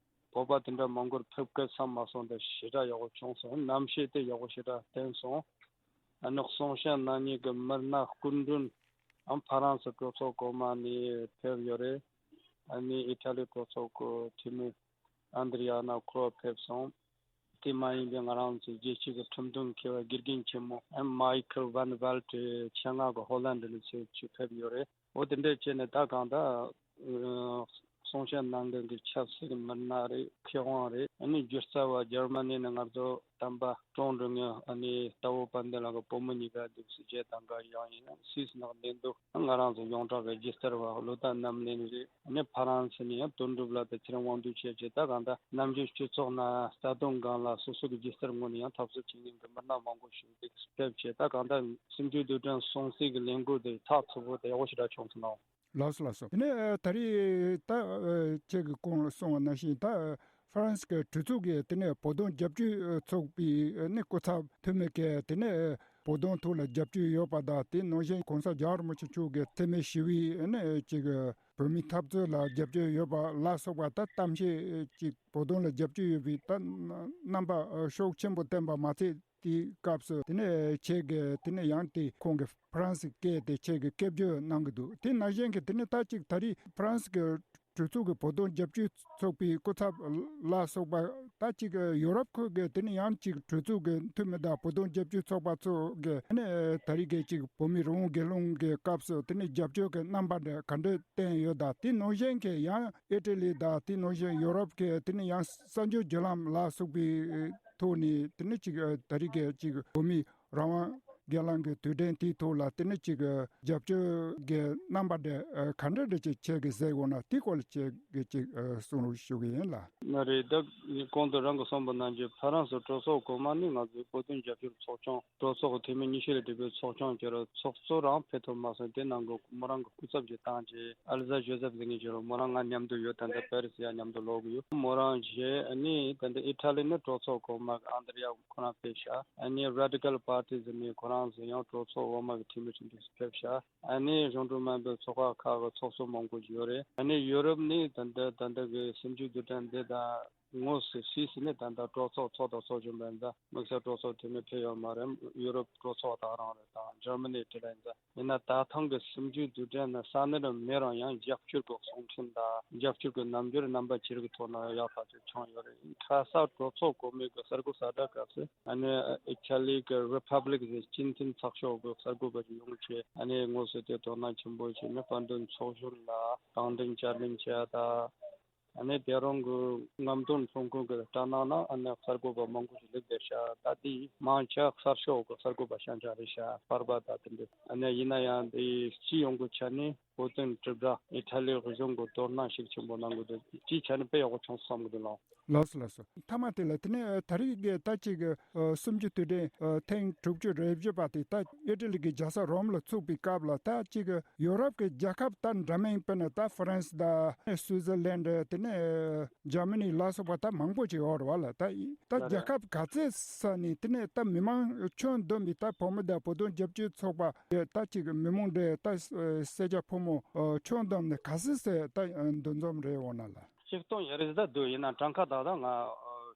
བོད་པ་དེ་འདྲ་མང་པོར་ཕེབས་སྐལ་བསམ་མ་སོང་། དེ་ཞེ་དྲག་ཡག་པོ་བྱུང་སོང་། གནམ་གཤིས་དེ་ཡག་པོ་ཞེ་དྲག་བསྟན་སོང་། ཨ་ནི་གསུང་བཤད་གནང་མཁན་གྱི་མི་སྣ་སྐུ་མགྲོན་ཨ་ཧྥ་རན་སི་གྲོས་ཚོགས་གོང་མ་ནས་ཕེབས་ཡོད་རེད། ཨ་ནི་ཨི་ཐ་ལི་གྲོས་ཚོགས་ཀྱི་འཐུས་མི་ཨན་དྲི་ཡ་ན་ཁོ་ཕེབས་སོང་། དེ་མ་ཡིན་པའི་ང་རང་ཚོའི་རྒྱལ་སྤྱི་གི་ཁྲིམས་དོན་མཁས་པ་དགེ་རྒན་ཆེན་མོ་ཨ་མའི་ཁལ་ཝན་ཝལ་ཊི་ཆེད་མངགས་ཀྱི་ཧོ་ལན་ཌི་ནས་ཚུར་ཕེབས་ཡོད་རེད། འོ་དེ་འདྲ་བྱས་ནས་ད་གང་ལྟར། ཨ། གསུང་བཤད་གནང་མཁན་གྱི་ཆབ་སྲིད་མི་སྣ་རེད། མཁས་དབང་རེད། ཨ་ནི་སྒྱུ་རྩལ་བ་འཇར་མ་ནི་ནས་ང་ཚོ་དམ་པ་ཀྲོང་ཀྲུང་ཡོད། ཨ་ནི་རྟ་བོ་དཔལ་ལྡན་ལགས་ཀྱི་བུ་མོ་གཉིས་ཀ་འདུག་སེ་བྱས་དང་ག་ཡང་ཡིན། སུད་སི་ནང་བསྡད་འདུག་ང་རང་ཚོ་ཡོངས་གྲགས་ཀྱི་སྒྱུ་རྩལ་བ་བློ་བདག་རྣམ་གླིང་རེད། ཨ་ནི་ཕ་རན་སི་ནས་ཡང་དོན་གྲུབ་ལགས་དང་ཚེ་རིང་དབང་འདུས་བཅས་བྱས། ད་གང་ལྟར་ནམ་རྒྱུན་སྤྱི་ཚོགས་ནང་རྩ་དོན་སྒང་ལ་སོ་སོ་གི་སྒྱུ་རྩལ་ངོས་ནས་ཡང་འཐབ་རྩོད་བྱེད་མཁན་གྱི་མི་སྣ་མང་པོ་ཞིག་འདུག་སེ་ཕེབས་བྱས། ད་གང་ལྟར་གསུམ་བཅུའི་དུས་དྲན་སྲུང་བརྩི་གི་ལས་འགུལ་དེ་ཚགས་ཚུད་པོ་དང་ཡག་པོ་ཞེ་དྲག་བྱུང་སོང་ལགས། ལགས་སོ་ལགས་སོ། དེ་ནས་ད་རེས་ད་ཁྱེད་ཀྱིས་གོང་ལ་གསུངས་པ་ནང་བཞིན་ད་ཧྥ་རན་སི་གི་གྲོས་ཚོགས་ཀྱིས་དེ་ནས་བོད་དོན་རྒྱབ་སྐྱོར་ཚོགས་པའི་ནས་སྐུ་ཚབ་འཐུས་མི་གིས་དེ་ནས་བོད་དོན་ཐོག་ལ་རྒྱབ་སྐྱོར་ཡོད་པ་དང་། དེ་ནང་བཞིན་གོང་ས་རྒྱལ་བ་རིན་པོ་ཆེ་མཆོག་གི་འཐུས་མི་ཞི་བའི་ནས་ཅིག་བོད་མིའི་འཐབ་རྩོད་ལ་རྒྱབ་སྐྱོར་ཡོད་པ་ལ་སོགས་པ་ད་གཏམ་བཤད་ཅིག་བོད་དོན་ལ་རྒྱབ་སྐྱོར་ཡོད་པའི་ད་རྣམ་པ་ཤུགས་ཆེན་པོ་བསྟན་པ་མ་ཚད། དེའི་སྐབས་སུ་དེ་ནས་ཁྱེད་ཀྱིས་དེ་ནས་ཡང་དེ་ཁོང་གི་ཧྥ་རན་སི་སྐད་དེ་ཁྱེད་ཀྱིས་སྐད་བརྗོད་གནང་གི་འདུག་དེ་ནང་བཞིན་གྱི་དེ་ནས་ད་ཅིག་ད་རེས་ཧྥ་རན་སི་གི་གྲོས་ཚོགས་ཀྱི་བོད་དོན་རྒྱབ་སྐྱོར་ཚོགས་པའི་སྐུ་ཚབ་ལ་སོགས་པ་ད་ཅིག་ཡོ་རོབ་ཁུལ་གྱི་དེ་ནས་ཡང་ཅིག་གྲོས་ཚོགས་ཀྱི་འཐུས་མི་དང་བོད་དོན་རྒྱབ་སྐྱོར་ཚོགས་པ་ཚོ་གི་དེ་ནས་ད་རེས་ཀྱི་ཅིག་བོད་མིའི་རང་དབང་སྒེར་ལངས་ཀྱི་སྐབས་སུ་དེ་ནས་རྒྱབ་སྐྱོར་གྱི་རྣམ་པ་འདྲ་ག་འདྲ་བསྟན་ཡོད་དང་། དེ་ནང་བཞིན་གྱི་ཡང་ཨི་ཊ་ལི་དང་དེ་ནང་བཞིན་ཡོ་རོབ་ཀྱི་དེ་ནས་ཡང་གསར་འགྱུར་བརྒྱུད་ལམ་ལ་སོགས་པའི་ཐོག་ནས་དེ་ནས་ཅིག་ད་རེས་ཀྱི་ཅིག་བོད་མིའི་རང་དབང་སྒེར་ལངས་ཀྱི་དུས་དྲན་དེའི་ཐོག་ལ་དེ་ནས་ཅིག་རྒྱབ་སྐྱོར་གྱི་རྣམ་པ་འདྲ་ག་འདྲ་འདྲ་ཅིག་ཁྱེད་ཀྱིས་གཟིགས་ཡོད་ན་དེའི་སྐོར་ལ་ཁྱེད་ཀྱིས་ཅིག་གསུང་རོགས་ཞུ་གི་ཡིན་ལགས། ང་རེད། ད་གོང་དུ་རང་གིས་གསུངས་པ་ནང་བཞིན་ཕ་རན་སི་གྲོས་ཚོགས་གོང་མ་ནི་ང་ཚོའི་བོད་དོན་རྒྱབ་སྐྱོར་ཚོགས་ཆུང་གྲོས་ཚོགས་ཀྱི་འཐུས་མི་ཉི་ཤུ་ལས་བརྒལ་བའི་ཚོགས་ཆུང་བྱས་རོགས་ཚོགས་གཙོ་རང་ཕེབས་ཐུབ་མ་སོང་། དེ་ནང་གི་མོ་རང་གི་སྐུ་ཚབ་ཅིག་བཏང་རྗེས་ཨལ་ཛ་ཇོ་སེབ་ཟེར་མཁན་ཅིག་ཡོད་རེད། མོ་རང་ང་མཉམ་དུ་ཡོད། ད་ལྟ་པེ་རི་སི་ཡར་མཉམ་དུ་ལོག་གི་ཡོད། མོ་རང་རྗེས་ཨ་ནི་ད་ལྟ་ཨི་ཊ་ལི་ནས་གྲོས་ཚོགས་གོང་མ་གི་ཨན་དྲི་ཡ་ཁོ་རང་ཕེབས་ཤག་ཨ་ནི་རེ་ཌི་ཀལ་པར་ཊི་ཟེར་མཁན་ཁོ་རང་ཚོ་ཡང་གྲོས་ཚོགས་འོག་མ་གི་འཐུས་མི་ཅིག་འདུག་སེ་ཕེབས་ཤག་ཨ་ནི་གཞུང་འབྲེལ་མིན་པའི་ཚོགས་པ་ཁག་གི་ཚོགས་གཙོ་མང་པོ་ཞིག་ཡོད་རེད། ཨ་ནི་ཡུ་རོབ་ནས་ད་ལྟ་ད་ལྟ་གི་གསུམ་བཅུའི་དུས་དྲན་འདི་དང་དངོས་སུ་སུད་སི་ནས་ད་ལྟ་གྲོས་ཚོགས་ཚོགས་དང་ཚོགས་བཞིན་པ་ཡིན་ཙང་། དམིགས་བསལ་གྲོས་ཚོགས་འཐུས་མི་ཕེབས་ཡོད་མ་རེད། ཡུ་རོབ་གྲོས་ཚོགས་དག་རང་རེད་དང་འཇར་མ་ནི་དེ་འདྲ་ཡིན་ཙང་། ཡིན་ན་ད་ཐེངས་ཀྱི་གསུམ་བཅུའི་དུས་དྲན་ནི་ས་གནས་རང་མི་རང་ཡང་རྒྱབ་སྐྱོར་གྱི་གསུང་འཕྲིན་དང་རྒྱབ་སྐྱོར་གྱི་རྣམ་འགྱུར་རྣམ་པ་ཅི་རིགས་ཐོག་ནས་ཡག་ཐག་ཆོད་བྱུང་ཡོད་རེད། ཁ་ས་གྲོས་ཚོགས་གོང་མའི་གི་གསར་འགོད་གསལ་བསྒྲགས་སྐབས་སུ་ཨ་ནི་ཨི་ཊ་ལི་གི་རི་པབ་ལིག་ཟེར་སྤྱི་མཐུན་ཚགས་ཤོག་གི་གསར་འགོད་པ་ཞིག་ཡོང་བྱས། ཨ་ནི་དངོས་སུ་དེ་དོ་སྣང་ཆེན་པོ་བྱས་ནས་དཔལ་ལྡན་ཚོགས་གཞོན་ལ་དྲང་བདེན་བསྐྱར་ལེན་བྱས་དང་། ཨ་ནི་དེ་རིང་གི་རྔམ་སྟོན་ཚོགས་ཁང་གི་སྦྲགས་ནང་ན་ཨ་ནི་གསར་འགོད་པ་མང་པོ་ཞིག་སླེབས་བསྡད་ཤག་ད་དེའི་མང་ཆེ་གསར་ཤོག་གི་གསར་འགོད་པ་རྐྱང་རྐྱང་རེད་ཤག་པར་པ་དང་དེ་འདྲ། ཨ་ནི་ཡིན་ན་ཡང་དེའི་སྤྱི་ཡོངས་ཀྱི་ཆ་ནས་བོད་དོན་དྲིལ་བསྒྲགས་ཨི་ཊ་ལི་གཞུང་གི་དོ་སྣང་ཤུགས་ཆེན་པོ་གནང་གི་འདུག་སྤྱིའི་ཆ་ནས་དཔེ་ཡག་པོ་བྱུང་སོང་བསམ་གི་འདུག་ལགས། ལགས་སོ་ལགས་སོ། མཐའ་མ་དེ་ལ་དེ་ནས་ད་རེས་ཀྱི་ད་ཅིག་གསུམ་བཅུའི་དུས་དྲན་ཐེངས་དྲུག་ཅུ་རེ་བཞི་པ་དེ་ད་ཨི་ཊ་ལི་གི་རྒྱལ་ས་རོམ་ལ་ཚུགས་པའི་སྐབས་ལ་ད་ཅིག་ཡོ་རོབ་ཀྱི་རྒྱལ་ཁབ་ད་འདྲ་མིན་དཔེར་ན་ད་ཧྥ་རན་སི་དང་སུའི་ཛར་ལན་དེ་ནས་འཇར་མ་ནི་ལ་སོགས་པ་ད་མང་པོ་ཅིག་ཡོད་རེད་བ་ལ། ད་ད་རྒྱལ་ཁབ་ག་ཚོད་ས་ནས་དེ་ནས་ད་མི་མང་ཁྱོན་བསྡོམས་པའི་ད་བོད་མི་དང་བོད་དོན་རྒྱབ་སྐྱོར་ཚོགས་པ་ད་ཅིག་མི་མང་འདྲ་ད་སེར་སྐྱ་ཕོ་མོ་ཁྱོན་བསྡོམས་ནས་ག་ཚོད་ས་ད་འདུ་འཛོམས་རེད་འོང་ན་ལ། ཆིག་སྟོང་ཡར་རེ་ཟླ་བདུན་ཡིན་ན་གྲངས་ཀ་དག་དག་ང་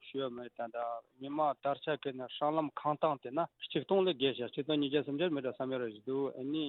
ཞུ་ཡ་མེད། ད་ད་མི་མང་དར་ཆ་ཁེལ་ནས་སྲང་ལམ་ཁང་སྟེང་དེ་ན་ཆིག་སྟོང་ལས་བརྒལ་ཤག་ཆིག་སྟོང་ཉིས་བརྒྱ་སུམ་བརྒྱ་མི་འདྲ་བསམ་ཡ་ར་ཞིག་འདུག་ཨ་ནི་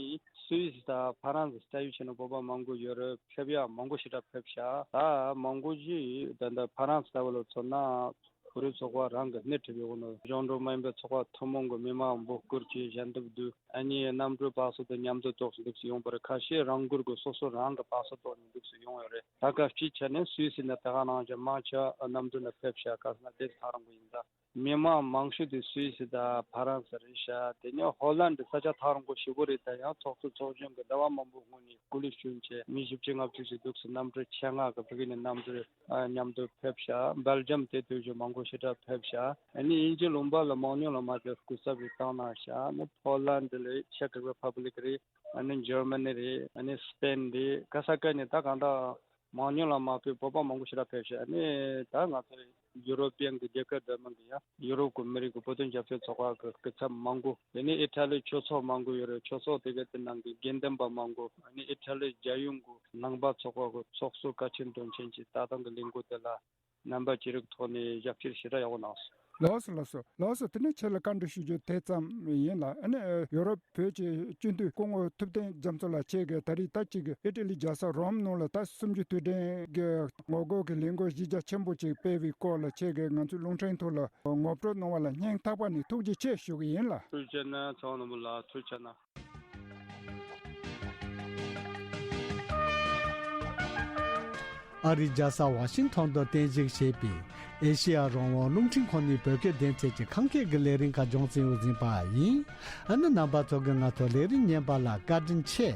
སུད་སི་དང་ཕ་རན་སི་ལྟ་བུ་བྱས་ན་བོད་པ་མང་པོ་ཡོད་རེད། ཕེབས་ཡ་མང་པོ་ཞེ་དྲག་ཕེབས་ཤག་ད་མང་པོ་ཞིག་ད་ད་ཕ་རན་སི་ལྟ་བུ་ལ་མཚོན་ན། བོད་རིགས་ཚོགས་པ་རང་གི་སྣེ་ཁྲིད་པའི་འོག་ནས་གཞུང་འབྲེལ་མ་ཡིན་པའི་ཚོགས་པ་ཐུན་མོང་གི་མི་མང་འབོད་སྐུལ་གྱིས་ཞལ་འདེབས་བསྡུས། ཨ་ནི་གནམ་གྲུའི་བར་སོ་དེ་མཉམ་དུ་ཏོག་ཙམ་འདུག་སེ་ཡོང་བ་རེད། ཁ་ཤས་རང་འགུལ་གྱིས་སོ་སོ་རང་གི་བར་སོ་ཐོག་ནས་འདུག་སེ་ཡོང་ཡོད་རེད། ད་སྐབས་སྤྱིའི་ཆ་ནས་སུད་སི་ནས་ད་ག་ནང་བཞིན་མང་ཆེ་གནམ་གྲུ་ནས་ཕེབས་ཤག་ག་ས་ན་སླེབས་ཚར་རང་གི་ཡིན་ད། མི་མང་མང་ཤོས་དེ་སུད་སི་དང་ཕ་རན་སི་རེད་ཤག་དེ་ནས་ཧོ་ལན་ཌི་ས་ཆ་ཐག་རིང་པོ་ཞེ་པོ་རེད། ད་ཡང་ཚོགས་གཙོ་ཚོགས་གཞོན་གྱི་ཟླ་བ་མང་པོའི་སྔོན་ནས་སྐུ་ལས་བསྐྱོན་བྱས་མི་བཞི་བཅུ་ལྔ་བཅུ་ཞིག་འདུག་སེ་གནམ་གྲུ་ཆེད་མངགས་ཀྱི་ཕ་གི་ནས་གནམ་གྲུ་མཉམ་དུ་ཕེབས་ཤག་འབེལ་ཇམ་དེ་དུས་ཀྱི་མང་པོ་ཞེ་དྲག་ཕེབས་ཤག་ཨ་ནི་དབྱིན་ཇི་ལུང་པ་ལ་མང་ཉུང་ལ་མ་ལྟོས་སྐུ་ཚབ་ཞིག་བཏང་གནང་ཤག་ཨ་ནི་ཧོ་ལན་ཌི་རེད། ཆེག་རི་པབ་ལིག་རེད། ཨ་ནི་འཇར་མ་ནི་རེད། ཨ་ནི་སི་པེན་རེད། ག་ས་ག་ནས་ད་གང་ལྟར་མང་ཉུང་ལ་མ་ལྟོས་བོད་པ་མང་པོ་ཞེ་དྲག་ཕེབས་ཤག་ཨ་ནི་ད་ང་ཚོ་ཡུ་རོ་པི་ཡན་གྱི་རྒྱལ་ཁབ་འདྲ་མིན་གྱི་ཡང་ཡུ་རོབ་ཀྱི་མི་རིགས་ཀྱི་བོད་དོན་རྒྱབ་སྐྱོར་ཚོགས་པ་གི་སྐུ་ཚབ་མང་པོ། དེ་ནས་ཨི་ཊ་ལི་ཆོས་ཚོགས་མང་པོ་ཡོད་རེད། ཆོས་ཚོགས་དེ་གའི་དེ་ནང་གི་དགེ་འདུན་པ་མང་པོ། ཨ་ནི་ཨི་ཊ་ལི་རྒྱལ་ཡོངས་ཀྱི་ནང་པ་ཚོགས་པ་གི་ཚོགས་གཙོ་བཀའ་ཆེན་དོན་ཆེན་གྱིས་ད་ཐེངས་ཀྱི་ལས་འགུལ་དེ་ལ་རྣམ་པ་ཅི་རིགས་ཐོག་ནས་ཞབས་ཕྱི་ཞེ་དྲག་ཡག་པོ་གནང་སོང་། ལགས་སོ་ལགས་སོ། ལགས་སོ། དེ་ནས་ཁྱེད་ལ་བཀའ་འདྲི་ཞུ་རྒྱུ་དེ་ཙམ་ཡིན་ལ། ཨ་ནི་ཡོ་རོབ་བོད་ཀྱི་སྤྱི་འཐུས་སྐུ་ངོ་ཐུབ་བསྟན་རྒྱ་མཚོ་ལགས། ཁྱེད་ཀྱིས་ད་རེས་ད་ཅིག་ཨི་ཊ་ལི་རྒྱལ་ས་རོམ་ནང་ལ་ད་གསུམ་བཅུའི་དུས་དྲན་གྱི་ངོ་རྒོལ་གྱི་ལས་འགུལ་གཞི་རྒྱ་ཆེན་པོ་ཅིག་སྤེལ་བའི་སྐོར་ལ་ཁྱེད་ཀྱིས་ང་ཚོའི་རླུང་འཕྲིན་ཐོག་ལ་ངོ་སྤྲོད་གནང་བ་ལ་སྙིང་ཐག་པ་ནས་ཐུགས་རྗེ་ཆེ་ཞུ་གི་ཡིན་ལ། ཐུགས་རྗེ་གནང་། ཚང་མ་ལ་ཐུགས་རྗེ་གནང་། ཨ་རིའི་རྒྱལ་ས་ཝ་ཤིང་ཐོན་དུ་རྟེན་གཞི་བྱས་པའི་ཨེ་ཤེ་ཡ་རང་དབང་རླུང་འཕྲིན་ཁང་ནས་བོད་སྐད་སྡེ་ཚན་གྱི་ཁམས་སྐད་ཀྱི་ལས་རིམ་ཁག་སྦྱོང་བརྩོན་ཡོད་ཟིན་པ་ཡིན། ཨ་ནི་རྣམ་པ་ཚོ་གིས་ང་ཚོ་ལས་རིམ་ཉན་པ་ལ་བཀའ་དྲིན་ཆེ།